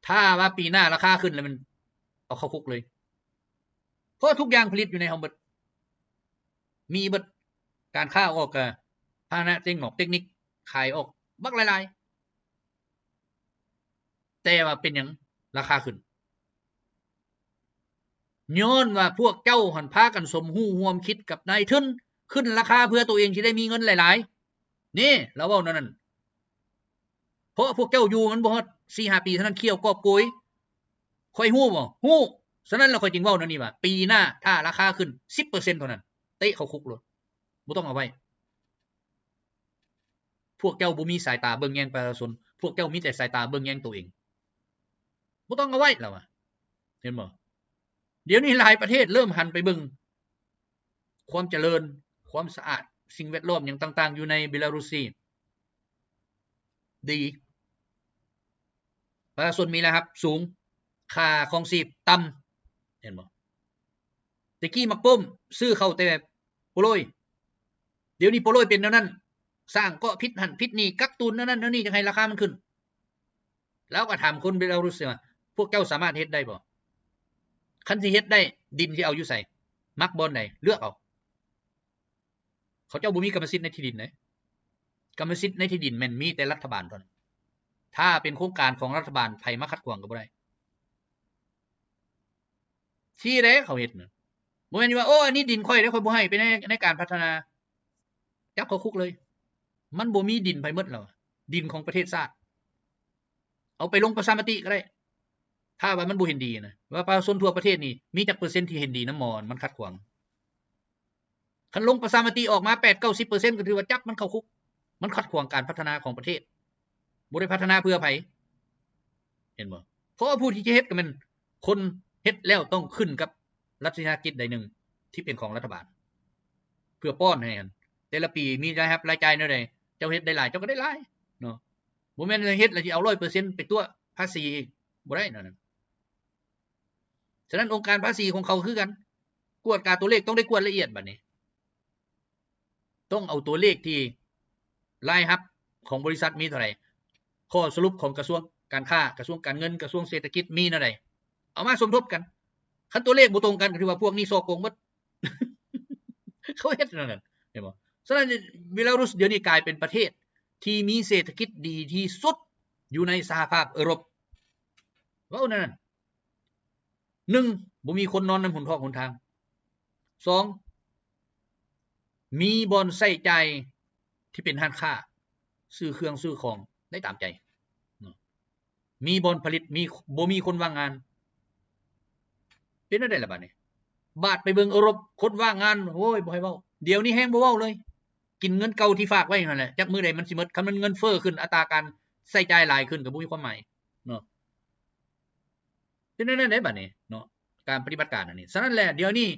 ຖ້າວ່າປີໜ້າລາຄາຂຶ້ນແລ້ວ ມັນເອົາເຂົ້າຄຸກເລີຍ ເພາະທຸກຢ່າງຜະລິດຢູ່ໃນເຮົາເບິດ ມີເບິດ. ການຄ້າອອກກະພາຫະນະເຕັກນອກເຕັກນິກ ຂາຍອອກບັກຫຼາຍໆ ແຕ່ວ່າເປັນຫຍັງລາຄາຂຶ້ນ? ຍ້ອນວ່າພວກເຈົ້າຫັ້ນພາກັນສົມຮູ້ຮ່ວມຄິດກັບນາຍທຶນ ຂຶ້ນລາຄາເພື່ອໂຕເອງຊິໄດ້ມີເງິນຫຼາຍໆ. ນີ້ລາວເວົ້າແນວນັ້ນ ເພາະພວກເຈົ້າຢູ່ມັນບໍ່ຮອດສີ່ຫ້າປີເທົ່ານັ້ນ ຂ້ຽວກອບໂກຍ. ຂ້ອຍຮູ້ບໍ່? ຮູ້. ສະນັ້ນແລ້ວຂ້ອຍຈຶ່ງເວົ້າແນວນີ້ວ່າ ປີໜ້າຖ້າລາຄາຂຶ້ນສິບເປີເຊັນເທົ່ານັ້ນ ເຕະເຂົ້າຄຸກໂລດ ບໍ່ຕ້ອງເອົາໄວ້. ພວກເຈົ້າບໍ່ມີສາຍຕາເບິ່ງແຍງປະຊາຊົນ ພວກເຈົ້າມີແຕ່ສາຍຕາເບິ່ງແຍງໂຕເອງ ບໍ່ຕ້ອງເອົາໄວ້ ລາວວ່າ. ເຫັນບໍ່? ດຽວນີ້ຫຼາຍປະເທດເລີ່ມຫັນໄປເບິ່ງຄວາມຈະເລີນ ຄວາມສະອາດ ສິ່ງແວດລ້ອມຫຍັງຕ່າງໆ ຢູ່ໃນເບລາຣຸດດີ. ປະຊາຊົນມີລາຍຮັບສູງ ຄ່າຄອງຊີບຕ່ຳ ເຫັນບໍ່? ແຕ່ກີ້ໝາກປ້ມຊື້ເຂົ້າແຕ່ໂປໂລຍ ດຽວນີ້ໂປໂລຍເປັນແນວນັ້ນ ສ້າງເກາະພິດຫັ້ນພິດນີ້ ກັກຕຸນແນວນັ້ນແນວນີ້ ຈັ່ງໃຫ້ລາຄາມັນຂຶ້ນ. ລາວກໍຖາມຄົນເບລາຣຸດວ່າ ພວກເຈົ້າສາມາດເຮັດໄດ້ບໍ່? ຄັນຊິເຮັດໄດ້ ດິນຊິເອົາຢູ່ໃສ? ມັກບ່ອນໃດ? ເລືອກເອົາ. ເຂົາເຈົ້າບໍ່ມີກຳມະສິດໃນທີ່ດິນເດ້. ກຳມະສິດໃນທີ່ດິນແມ່ນມີແຕ່ລັດຖະບານເທົ່ານັ້ນ. ຖ້າເປັນໂຄງການຂອງລັດຖະບານ ໃຜມາຂັດຂວາງກໍບໍ່ໄດ້. ຊີ້ເດ້ເຂົາເຮັດນະ. ບໍ່ແມ່ນວ່າ ໂອ້ ອັນນີ້ດິນຂ້ອຍເດ້ ຂ້ອຍບໍ່ໃຫ້ໄປໃນ ໃນການພັດທະນາ. ຈັບເຂົ້າຄຸກເລີຍ. ມັນບໍ່ມີດິນໃຜໝົດແລ້ວ. ດິນຂອງປະເທດຊາດ. ເອົາໄປລົງປະຊາມະຕິກໍໄດ້ ຖ້າວ່າມັນບໍ່ເຫັນດີນະ ວ່າປະຊາຊົນທົ່ວປະເທດນີ້ມີຈັກເປີເຊັນທີ່ເຫັນດີນຳໝໍມັນຂັດຂວາງ. ຄັນລົງປະຊາມະຕິອອກມາແປດເກົ້າສິບເປີເຊັນ ກໍຖືວ່າຈັບມັນເຂົ້າຄຸກ. ມັນຂັດຂວາງການພັດທະນາຂອງປະເທດ ບໍ່ໄດ້ພັດທະນາເພື່ອໃຜ ເຫັນບໍ່? ເພາະວ່າຜູ້ທີ່ຈະເຮັດກໍແມ່ນຄົນເຮັດແລ້ວຕ້ອງຂຶ້ນກັບລັດວິສາຫະກິດໃດໜຶ່ງທີ່ເປັນຂອງລັດຖະບານ ເພື່ອປ້ອນໃຫ້ ແຕ່ລະປີມີລາຍຮັບລາຍຈ່າຍແນວໃດ ເຈົ້າເຮັດໄດ້ຫຼາຍ ເຈົ້າກໍໄດ້ຫຼາຍເນາະ. ບໍ່ແມ່ນເຮັດແລ້ວຊິເອົາຮ້ອຍເປີເຊັນໄປຕົວະພາສີອີກ ບໍ່ໄດ້ແນວນັ້ນ. ສະນັ້ນອົງການພາສີຂອງເຂົາຄືກັນ ກວດກາຕົວເລກຕ້ອງໄດ້ກວດລະອຽດບັດນີ້ ຕ້ອງເອົາຕົວເລກທີ່ລາຍຮັບຂອງບໍລິສັດມີເທົ່າໃດ ຂໍ້ສະຫຼຸບຂອງກະຊວງການຄ້າ ກະຊວງການເງິນ ກະຊວງເສດຖະກິດມີແນວໃດ ເອົາມາສົມທົບກັນ. ຄັນຕົວເລກບໍ່ຕົງກັນ ກໍຖືວ່າພວກນີ້ສໍ້ໂກງໝົດ. ເຂົາເຮັດແນວນັ້ນ ເຫັນບໍ່? ສະນັ້ນເບລາຣຸດດຽວນີ້ກາຍເປັນປະເທດທີ່ມີເສດຖະກິດດີທີ່ສຸດຢູ່ໃນສະຫະພາບເອີຣົບ ເວົ້າແນວນັ້ນ. ໜຶ່ງ ບໍ່ມີຄົນນອນນຳຫົນທອກຫົນທາງ. ສອງ ມີບ່ອນໃຊ້ຈ່າຍທີ່ເປັນຮ້ານຄ້າ ຊື້ເຄື່ອງຊື້ຂອງໄດ້ຕາມໃຈ. ມີບ່ອນຜະລິດ ມີ ບໍ່ມີຄົນວ່າງງານ. ເປັນແນວໃດລະບາດນີ້? ບາດໄປເບິ່ງເອີຣົບ ຄົນວ່າງງານ ໂອ້ຍ ບໍ່ໃຫ້ເວົ້າ. ດຽວນີ້ແຮງບໍ່ເວົ້າເລີຍ ກິນເງິນເກົ່າທີ່ຝາກໄວ້ຫັ້ນແຫຼະ ຈັກມື້ໃດມັນຊິໝົດ. ຄັນມັນເງິນເຟີ້ຂຶ້ນ ອັດຕາການໃຊ້ຈ່າຍຫຼາຍຂຶ້ນ ກໍບໍ່ມີຄວາມໝາຍເນາະ. ເປັນແນວນັ້ນເດ້ບາດນີ້ເນາະ ການປະຕິບັດການອັນນີ້. ສະນັ້ນແຫຼະ ດຽວນີ້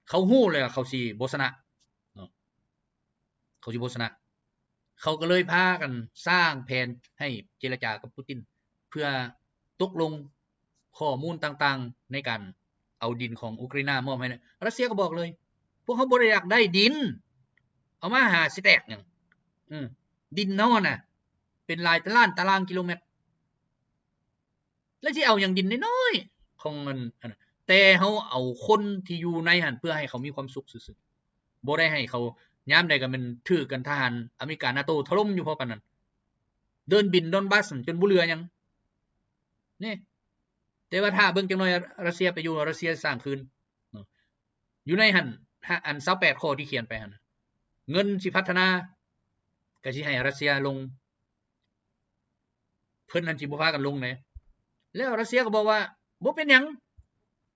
ເຂົາຮູ້ແລ້ວວ່າເຂົາຊິບໍ່ຊະນະເນາະ ເຂົາຊິບໍ່ຊະນະ. ເຂົາກໍເລີຍພາກັນສ້າງແຜນໃຫ້ເຈລະຈາກັບປູຕິນ ເພື່ອຕົກລົງຂໍ້ມູນຕ່າງໆ ໃນການເອົາດິນຂອງອຸກຣາຍນາມອບໃຫ້. ຣັດເຊຍກໍບອກເລີຍ ພວກເຮົາບໍ່ໄດ້ຢາກໄດ້ດິນ ເອົາມາຫາຊິແຕກຫຍັງ? ເອີ ດິນເຮົາຫັ້ນນະ ເປັນຫຼາຍລ້ານຕາລາງກິໂລແມັດ ແລ້ວຊິເອົາຫຍັງດິນນ້ອຍໆຂອງອັນ ອັນ ແຕ່ເຮົາເອົາຄົນທີ່ຢູ່ໃນຫັ້ນ ເພື່ອໃຫ້ເຂົາມີຄວາມສຸກຊື່ໆ ບໍ່ໄດ້ໃຫ້ເຂົາ ຍາມໃດກໍແມ່ນຖືກກັນ ທະຫານອາເມລິກາ ນາໂຕ ຖະຫຼົ່ມຢູ່ພໍປານນັ້ນ ເດີ່ນບິນດອນບາສຈົນບໍ່ເຫຼືອຫຍັງນີ້. ແຕ່ວ່າຖ້າເບິ່ງຈັກໜ້ອຍ ຣັດເຊຍໄປຢູ່ ຣັດເຊຍສ້າງຄືນເນາະ ຢູ່ໃນຫັ້ນ ອັນຊາວແປດຂໍ້ທີ່ຂຽນໄປຫັ້ນ ເງິນຊິພັດທະນາ ກໍຊິໃຫ້ຣັດເຊຍລົງ ເພິ່ນຫັ້ນຊິບໍ່ພາກັນລົງເດ້. ແລ້ວຣັດເຊຍກໍບອກວ່າ ບໍ່ເປັນຫຍັງ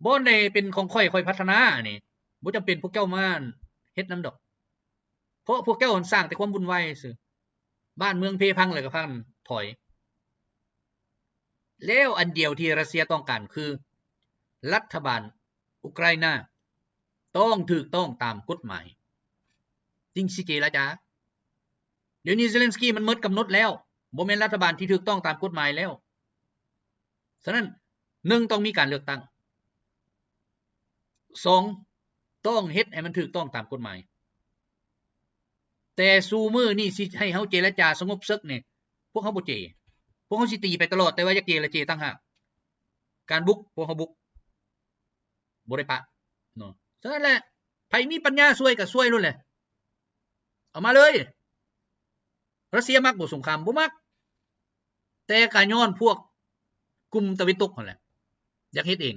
ບ່ອນໃດເປັນຂອງຂ້ອຍ ຂ້ອຍພັດທະນານີ້ ບໍ່ຈຳເປັນພວກເຈົ້າມາເຮັດນຳດອກ ເພາະພວກເຈົ້າຫັ້ນສ້າງແຕ່ຄວາມວຸ່ນວາຍຊື່ ບ້ານເມືອງເພພັງ ແລ້ວກໍພາກັນຖອຍ. ແລ້ວອັນດຽວທີ່ຣັດເຊຍຕ້ອງການຄື ລັດຖະບານ ອຸກຣາຍນາຕ້ອງຖືກຕ້ອງຕາມກົດໝາຍ ຈຶ່ງຊິເຈລະຈາ. ດຽວນີ້ເຊເລັນສກີມັນໝົດກຳນົດແລ້ວ ບໍ່ແມ່ນລັດຖະບານທີ່ຖືກຕ້ອງຕາມກົດໝາຍແລ້ວ. ສະນັ້ນ ໜຶ່ງ ຕ້ອງມີການເລືອກຕັ້ງ, ສອງ ຕ້ອງເຮັດໃຫ້ມັນຖືກຕ້ອງຕາມກົດໝາຍ. ແຕ່ສູ່ມື້ນີ້ຊິໃຫ້ເຮົາເຈລະຈາສະຫງົບເສິກນີ້ ພວກເຮົາບໍ່ເຈ, ພວກເຮົາຊິຕີໄປຕະຫຼອດ, ແຕ່ວ່າຢາກເຈລະເຈຕ່າງຫາກ. ການບຸກ ພວກເຮົາບຸກ ບໍ່ໄດ້ປະເນາະ. ສະນັ້ນແຫຼະ ໃຜມີປັນຍາຊ່ວຍກໍຊ່ວຍໂລດແຫຼະ ເອົາມາເລີຍ. ຣັດເຊຍມັກບໍ່ສົງຄາມ? ບໍ່ມັກ. ແຕ່ກໍຍ້ອນພວກກຸ່ມຕາເວັນຕົກຫັ້ນແຫຼະ ຢາກເຮັດເອງ.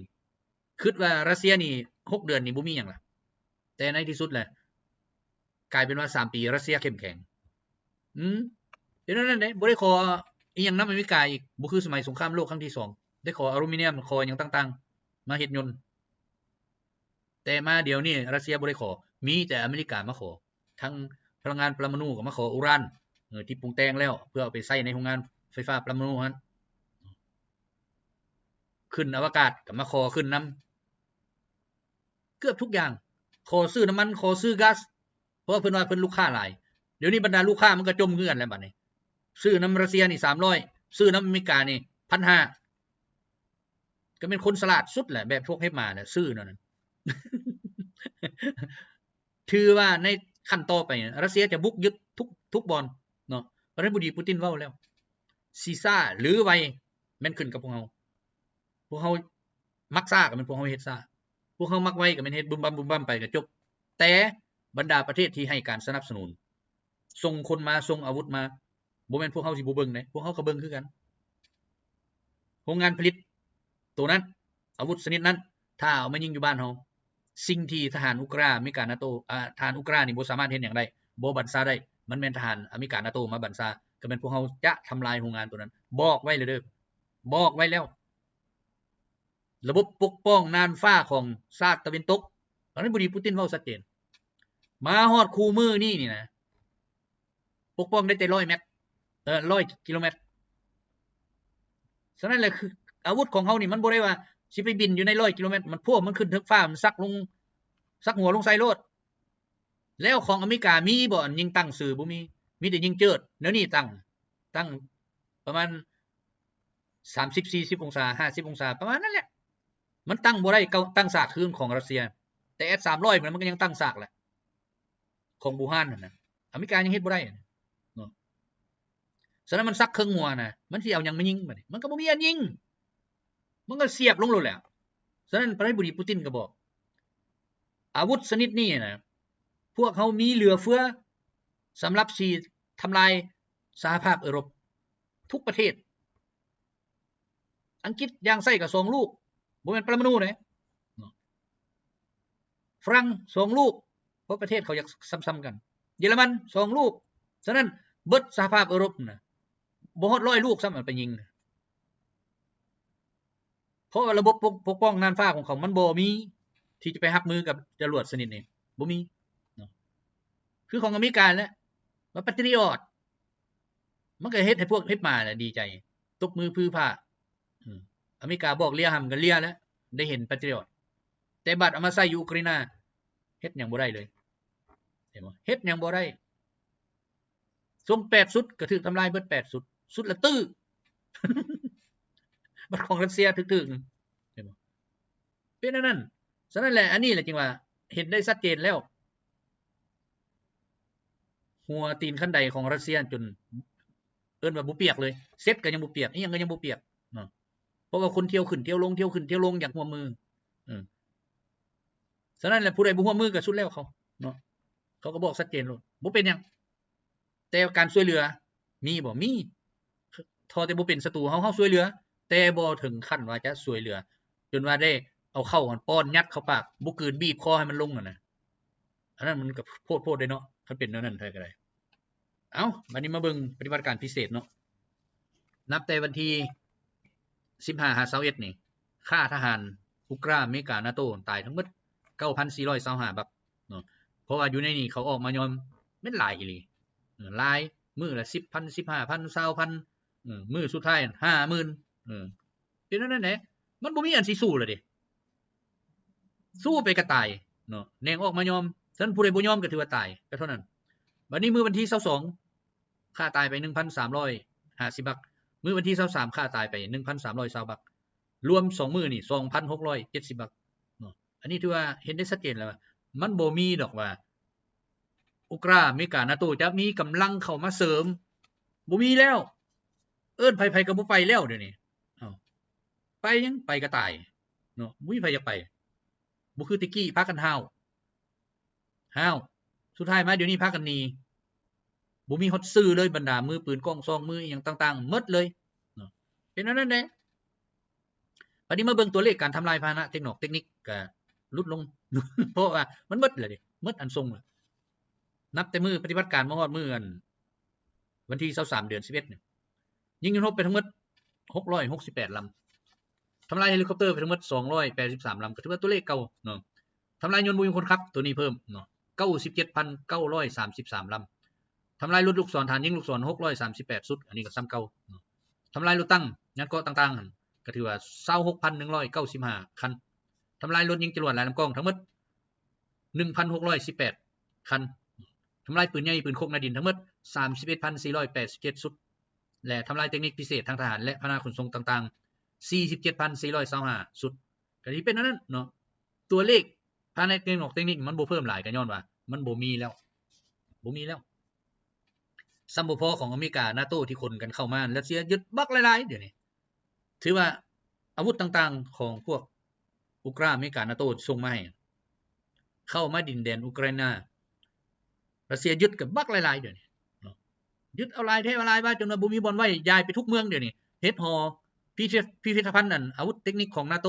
ຄິດວ່າຣັດເຊຍນີ້ຫົກເດືອນນີ້ບໍ່ມີຫຍັງລະ ແຕ່ໃນທີ່ສຸດແຫຼະ ກາຍເປັນວ່າສາມປີຣັດເຊຍເຂັ້ມແຂງ. ອືມ ເປັນແນວນັ້ນເດ້. ບໍ່ໄດ້ຂໍອີ່ຫຍັງນຳອາເມລິກາອີກ, ບໍ່ຄືສະໄໝສົງຄາມໂລກຄັ້ງທີສອງ ໄດ້ຂໍອາລູມີນຽມ ຂໍຫຍັງຕ່າງໆ ມາເຮັດຍົນ. ແຕ່ມາດຽວນີ້ຣັດເຊຍບໍ່ໄດ້ຂໍ, ມີແຕ່ອາເມລິກາມາຂໍ. ທັງພະລັງງານປະລະມະນູກໍມາຂໍ, ອູຣານ ເອີ ທີ່ປຸງແຕ່ງແລ້ວ ເພື່ອເອົາໄປໃຊ້ໃນໂຮງງານໄຟຟ້າປະລະມະນູຫັ້ນ. ຂຶ້ນອະວະກາດກໍມາຂໍຂຶ້ນນຳ ເກືອບທຸກຢ່າງ. ຂໍຊື້ນ້ຳມັນ, ຂໍຊື້ກາສ, ເພາະວ່າເພິ່ນວ່າເພິ່ນລູກຄ້າຫຼາຍ. ດຽວນີ້ບັນດາລູກຄ້າມັນກໍຈົ່ມຄືກັນແລ້ວບັດນີ້. ຊື້ນຳຣັດເຊຍນີ້ສາມຮ້ອຍ, ຊື້ນຳອາເມລິການີ້ພັນຫ້າ. ກໍແມ່ນຄົນສະຫຼາດສຸດແຫຼະ ແບບພວກເຮັບໝາແຫຼະ ຊື້ແນວນັ້ນ. ຖືວ່າໃນຂັ້ນຕໍ່ໄປ ຣັດເຊຍຈະບຸກຍຶດທຸກ ທຸກບ່ອນເນາະ. ປະທານາທິບໍດີປູຕິນເວົ້າແລ້ວ ຊິຊ້າຫຼືໄວ ແມ່ນຂຶ້ນກັບພວກເຮົາ. ພວກເຮົາມັກຊ້າກໍແມ່ນພວກເຮົາເຮັດຊ້າ, ພວກເຮົາມັກໄວກໍແມ່ນເຮັດບຶມບຳບຶມບຳໄປກໍຈົບ. ແຕ່ບັນດາປະເທດທີ່ໃຫ້ການສະໜັບສະໜູນ ສົ່ງຄົນມາ, ສົ່ງອາວຸດມາ, ບໍ່ແມ່ນພວກເຮົາຊິບໍ່ເບິ່ງເດ້, ພວກເຮົາກໍເບິ່ງຄືກັນ. ໂຮງງານຜະລິດໂຕນັ້ນ, ອາວຸດຊະນິດນັ້ນ, ຖ້າເອົາມາຍິງຢູ່ບ້ານເຮົາ, ສິ່ງທີ່ທະຫານອຸກຣາ, ອາເມລິກາ, ນາໂຕ, ອາ, ທະຫານອຸກຣານີ້ບໍ່ສາມາດເຮັດຫຍັງໄດ້, ບໍ່ບັນຊາໄດ້, ມັນແມ່ນທະຫານອາເມລິກາ, ນາໂຕມາບັນຊາ, ກໍແມ່ນພວກເຮົາຈະທຳລາຍໂຮງງານໂຕນັ້ນ. ບອກໄວ້ແລ້ວເດີ້, ບອກໄວ້ແລ້ວ. ລະບົບປົກປ້ອງນ່ານຟ້າຂອງຊາດຕາເວັນຕົກ, ປະທານາທິບໍດີປູຕິນເວົ້າຊັດເຈນ. ມາຮອດຄູ່ມື້ນີ້ນີ້ນະ, ປົກປ້ອງໄດ້ແຕ່ຮ້ອຍແມັດ, ເອີ ຮ້ອຍກິໂລແມັດ. ສະນັ້ນແຫຼະ ຄືອາວຸດຂອງເຮົານີ້ ມັນບໍ່ໄດ້ວ່າຊິໄປບິນຢູ່ໃນຮ້ອຍກິໂລແມັດ, ມັນພວກມັນຂຶ້ນເທິງຟ້າ, ມັນສັກລົງ, ສັກຫົວລົງໃສ່ໂລດ. ແລ້ວຂອງອາເມລິກາມີບໍ່ ອັນຍິງຕັ້ງຊື່? ບໍ່ມີ, ມີແຕ່ຍິງເຈີດ. ແນວນີ້ຕັ້ງ, ຕັ້ງປະມານສາມສິບ ສີ່ສິບອົງສາ, ຫ້າສິບອົງສາ ປະມານນັ້ນແຫຼະ. ມັນຕັ້ງບໍ່ໄດ້, ຕັ້ງສາກຄືຂອງຣັດເຊຍ, ແຕ່ເອັສສາມຮ້ອຍມັນ, ມັນກໍຍັງຕັ້ງສາກແຫຼະ. ຂອງບູຮານຫັ້ນນະ, ອາເມລິກາຍັງເຮັດບໍ່ໄດ້ເນາະ. ສະນັ້ນມັນສັກເຄິ່ງຫົວນະ, ມັນຊິເອົາຫຍັງມາຍິງບາດນີ້? ມັນກໍບໍ່ມີອັນຍິງ, ມັນກໍສຽບລົງໂລດແຫຼະ. ສະນັ້ນປະທານາທິບໍດີປູຕິນກໍບອກ, ອາວຸດຊະນິດນີ້ນະ ພວກເຮົາມີເຫຼືອເຟືອສຳລັບຊິທຳລາຍສະຫະພາບເອີຣົບທຸກປະເທດ. ອັງກິດຢ່າງໃສ່ກໍສອງລູກ, ບໍ່ແມ່ນປະລະມະນູເດ້. ຝຣັ່ງສອງລູກ, ເພາະປະເທດເຂົາຢາກສ່ຳໆກັນ. ເຢຍລະມັນສອງລູກ. ສະນັ້ນເບິດສະຫະພາບເອີຣົບນະ ບໍ່ຮອດຮ້ອຍລູກຊ້ຳ ໄປຍິງ. ເພາະວ່າລະບົບປົກ, ປົກປ້ອງນ່ານຟ້າຂອງເຂົາ ມັນບໍ່ມີທີ່ຈະໄປຮັບມືກັບຈະຫຼວດຊະນິດນີ້, ບໍ່ມີ. ຄືຂອງອາເມລິກາແຫຼະ ວ່າ Patriot ມັນກໍເຮັດໃຫ້ພວກເຮັບໝານະດີໃຈ ຕົບມືຜືຜາ. ອາເມລິກາບອກເລຍຫຳກໍເລຍແລ້ວ ໄດ້ເຫັນ Patriot. ແຕ່ບາດເອົາມາໃຊ້ຢູ່ອຸກຣາຍນາ ເຮັດຫຍັງບໍ່ໄດ້ເລີຍ ເຫັນບໍ່? ເຮັດຫຍັງບໍ່ໄດ້. ສົ່ງແປດຊຸດກໍຖືກທຳລາຍເບິດແປດຊຸດ ຊຸດລະຕື້ ບາດຂອງຣັດເຊຍຖືກໆ ເຫັນບໍ່? ເປັນອັນນັ້ນ. ສະນັ້ນແຫຼະ ອັນນີ້ແຫຼະຈຶ່ງວ່າເຫັນໄດ້ຊັດເຈນແລ້ວ ຫົວຕີນຄັນໄດຂອງຣັດເຊຍຈົນເອີ້ນວ່າບໍ່ປຽກເລີຍ ເຊັດກໍຍັງບໍ່ປຽກ ອີ່ຫຍັງກໍຍັງບໍ່ປຽກເນາະ ເພາະວ່າຄົນທ່ຽວຂຶ້ນທ່ຽວລົງ ທ່ຽວຂຶ້ນທ່ຽວລົງ ຢາກຮ່ວມມື. ສະນັ້ນແຫຼະ ຜູ້ໃດບໍ່ຮ່ວມມືກໍສຸດແລ້ວເຂົາເນາະ ເຂົາກໍບອກຊັດເຈນໂລດ ບໍ່ເປັນຫຍັງ. ແຕ່ການຊ່ວຍເຫຼືອມີບໍ່? ມີ ເທົ່າແຕ່ບໍ່ເປັນສັດຕູເຮົາ ເຮົາຊ່ວຍເຫຼືອ ແຕ່ບໍ່ເຖິງຂັ້ນວ່າຈະຊ່ວຍເຫຼືອ ຈົນວ່າໄດ້ເອົາເຂົ້າຫັ້ນປ້ອນຍັດເຂົ້າປາກ ບໍ່ກືນ ບີບຄໍໃຫ້ມັນລົງຫັ້ນນະ. ອັນນັ້ນມັນກໍໂພດໂພດເດ້ເນາະ ຄັນເປັນແນວນັ້ນແທ້ກໍໄດ້. ເອົ້າ ບາດນີ້ມາເບິ່ງປະຕິບັດການພິເສດເນາະ ນັບແຕ່ວັນທີສິບຫ້າຫາຊາວເອັດນີ້ ຂ້າທະຫານອຸກຣາ ເມກາ ນາໂຕ ຕາຍທັງໝົດເກົ້າພັນສີ່ຮ້ອຍຊາວຫ້າບັກເນາະ. ເພາະວ່າຢູ່ໃນນີ້ເຂົາອອກມາຍອມແມ່ນຫຼາຍອີ່ຫຼີ ເອີ ຫຼາຍ ມື້ລະສິບພັນ ສິບຫ້າພັນ ຊາວພັນ ເອີ ມື້ສຸດທ້າຍຫ້າໝື່ນ ເອີ ເປັນແນວນັ້ນແຫຼະ ມັນບໍ່ມີອັນຊິສູ້ແລ້ວເດ້ ສູ້ໄປກໍຕາຍເນາະ ແໜ່ງອອກມາຍອມ. ສະນັ້ນຜູ້ໃດບໍ່ຍອມກໍຖືວ່າຕາຍ ກໍເທົ່ານັ້ນ. ບັດນີ້ມື້ວັນທີຊາວສອງ ຂ້າຕາຍໄປໜຶ່ງພັນສາມຮ້ອຍຫ້າສິບບັກ ມື້ວັນທີຊາວສາມ ຂ້າຕາຍໄປໜຶ່ງພັນສາມຮ້ອຍຊາວບັກ ລວມສອງມື້ນີ້ສອງພັນຫົກຮ້ອຍເຈັດສິບບັກເນາະ. ອັນນີ້ຖືວ່າເຫັນໄດ້ຊັດເຈນແລ້ວວ່າ ມັນບໍ່ມີດອກວ່າ ອຸກຣາ ເມກາ ນາໂຕ ຈະມີກຳລັງເຂົ້າມາເສີມ ບໍ່ມີແລ້ວ. ເອີ້ນໃຜໆກໍບໍ່ໄປແລ້ວດຽວນີ້ ເອົ້າ ໄປຫຍັງ ໄປກໍຕາຍເນາະ ບໍ່ມີໃຜຢາກໄປ. ບໍ່ຄືແຕ່ກີ້ພາກັນຫ້າວ ຫ້າວ ສຸດທ້າຍມາດຽວນີ້ພາກັນໜີ ບໍ່ມີຮອດຊື່ເລີຍ ບັນດາມືປືນກ້ອງຊອງມືອີ່ຫຍັງຕ່າງໆໝົດເລີຍເນາະ ເປັນອັນນັ້ນແຫຼະ. ບັດນີ້ມາເບິ່ງຕົວເລກການທຳລາຍພາຫະນະເຕັກນອກເຕັກນິກກະຫຼຸດລົງ ເພາະວ່າມັນໝົດແລ້ວເດ້ ໝົດອັນຊົງແລ້ວ. ນັບແຕ່ມື້ປະຕິບັດການມາຮອດມື້ອັນ ວັນທີຊາວສາມ ເດືອນສິບເອັດນີ້ ຍິງຍົນຮົບໄປທັງໝົດຫົກຮ້ອຍຫົກສິບແປດລຳ ທຳລາຍເຮລິຄອບເຕີໄປທັງໝົດສອງຮ້ອຍແປດສິບສາມລຳ ກໍຖືວ່າຕົວເລກເກົ່າເນາະ. ທຳລາຍຍົນບໍ່ມີຄົນຂັບ ຕົວນີ້ເພີ່ມເນາະ ເກົ້າສິບເຈັດພັນເກົ້າຮ້ອຍສາມສິບສາມລຳ. ທຳລາຍລົດລູກສອນ ຖານຍິງລູກສອນ ຫົກຮ້ອຍສາມສິບແປດຊຸດ ອັນນີ້ກໍສ່ຳເກົ່າເນາະ. ທຳລາຍລົດຕັງ ຍານເກາະຕ່າງໆຫັ້ນ ກໍຖືວ່າຊາວຫົກພັນໜຶ່ງຮ້ອຍເກົ້າສິບຫ້າຄັນ. ທຳລາຍລົດຍິງຈະຫຼວດຫຼາຍລຳກ້ອງທັງໝົດ ໜຶ່ງພັນຫົກຮ້ອຍສິບແປດຄັນ. ທຳລາຍປືນໃຫຍ່ ປືນຄົກໜ້າດິນທັງໝົດ ສາມສິບເອັດພັນສີ່ຮ້ອຍແປດສິບເຈັດຊຸດ ແລະ ທຳລາຍເຕັກນິກພິເສດທາງທະຫານ ແລະ ພາຫະນະຂົນສົ່ງຕ່າງໆ ສີ່ສິບເຈັດພັນສີ່ຮ້ອຍຊາວຫ້າຊຸດ. ກໍຊິເປັນອັນນັ້ນເນາະ ຕົວເລກພາຫະນະເຕັກນອກເຕັກນິກມັນບໍ່ເພີ່ມຫຼາຍ ກໍຍ້ອນວ່າມັນບໍ່ມີແລ້ວ ບໍ່ມີແລ້ວ. ຊ້ຳບໍ່ພໍຂອງອາເມລິກາ ນາໂຕ ທີ່ຂົນກັນເຂົ້າມາ ຣັດເຊຍຍຶດບັກຫຼາຍໆດຽວນີ້. ຖືວ່າອາວຸດຕ່າງໆຂອງພວກອຸກຣາ ອາເມລິກາ ນາໂຕ ສົ່ງມາໃຫ້ ເຂົ້າມາດິນແດນອຸກຣາຍນາ ຣັດເຊຍຍຶດກັນບັກຫຼາຍໆດຽວນີ້ເນາະ. ຍຶດເອົາຫຼາຍແທ້ຫຼາຍວ່າ ຈົນວ່າບໍ່ມີບ່ອນໄວ້ ຍ້າຍໄປທຸກເມືອງດຽວນີ້. ເຮັດຫໍພິພິທະພັນ ອັນ ອາວຸດເຕັກນິກຂອງນາໂຕ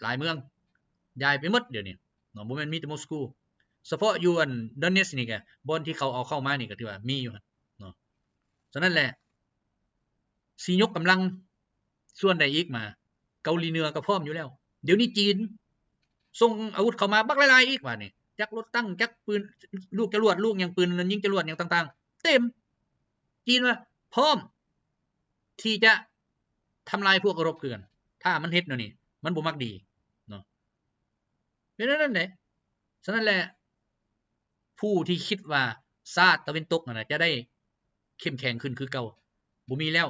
ຫຼາຍເມືອງ ຍ້າຍໄປໝົດດຽວນີ້ເນາະ ບໍ່ແມ່ນມີແຕ່ມົສກູ. ສະເພາະຢູ່ອັນ Donetsk ນີ້ກະ ບ່ອນທີ່ເຂົາເອົາເຂົ້າມານີ້ກະຖືວ່າມີຢູ່ຫັ້ນເນາະ. ສະນັ້ນແຫຼະ ຊິຍົກກຳລັງສ່ວນໃດອີກມາ? ເກົາຫຼີເໜືອກໍພ້ອມຢູ່ແລ້ວ. ດຽວນີ້ຈີນສົ່ງອາວຸດເຂົ້າມາບັກຫຼາຍໆອີກບາດນີ້ ຈັກລົດຕັງ ຈັກປືນ ລູກຈະຫຼວດ ລູກຫຍັງ ປືນຍິງຈະຫຼວດຫຍັງຕ່າງໆ ເຕັມ. ຈີນວ່າພ້ອມທີ່ຈະທຳລາຍພວກເຄົາລົບຄືກັນ ຖ້າມັນເຮັດແນວນີ້ ມັນບໍ່ມັກດີເນາະ. ເປັນແນວນັ້ນເດ້. ສະນັ້ນແຫຼະ ຜູ້ທີ່ຄິດວ່າຊາດຕາເວັນຕົກຫັ້ນນະ ຈະໄດ້ເຂັ້ມແຂງຂຶ້ນຄືເກົ່າ ບໍ່ມີແລ້ວ.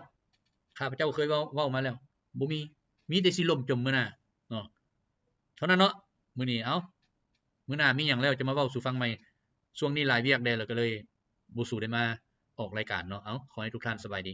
ຂ້າພະເຈົ້າເຄີຍເວົ້າ ເວົ້າມາແລ້ວ ບໍ່ມີ ມີແຕ່ຊິລົ້ມຈົມມື້ໜ້າເນາະ. ເທົ່ານັ້ນເນາະ ມື້ນີ້ ເອົ້າ ມື້ໜ້າມີຫຍັງແລ້ວຈະມາເວົ້າສູ່ຟັງໃໝ່. ຊ່ວງນີ້ຫຼາຍວຽກແດ່ ແລ້ວກໍເລີຍບໍ່ສູ່ໄດ້ມາອອກລາຍການເນາະ. ເອົ້າ ຂໍໃຫ້ທຸກທ່ານສະບາຍດີ.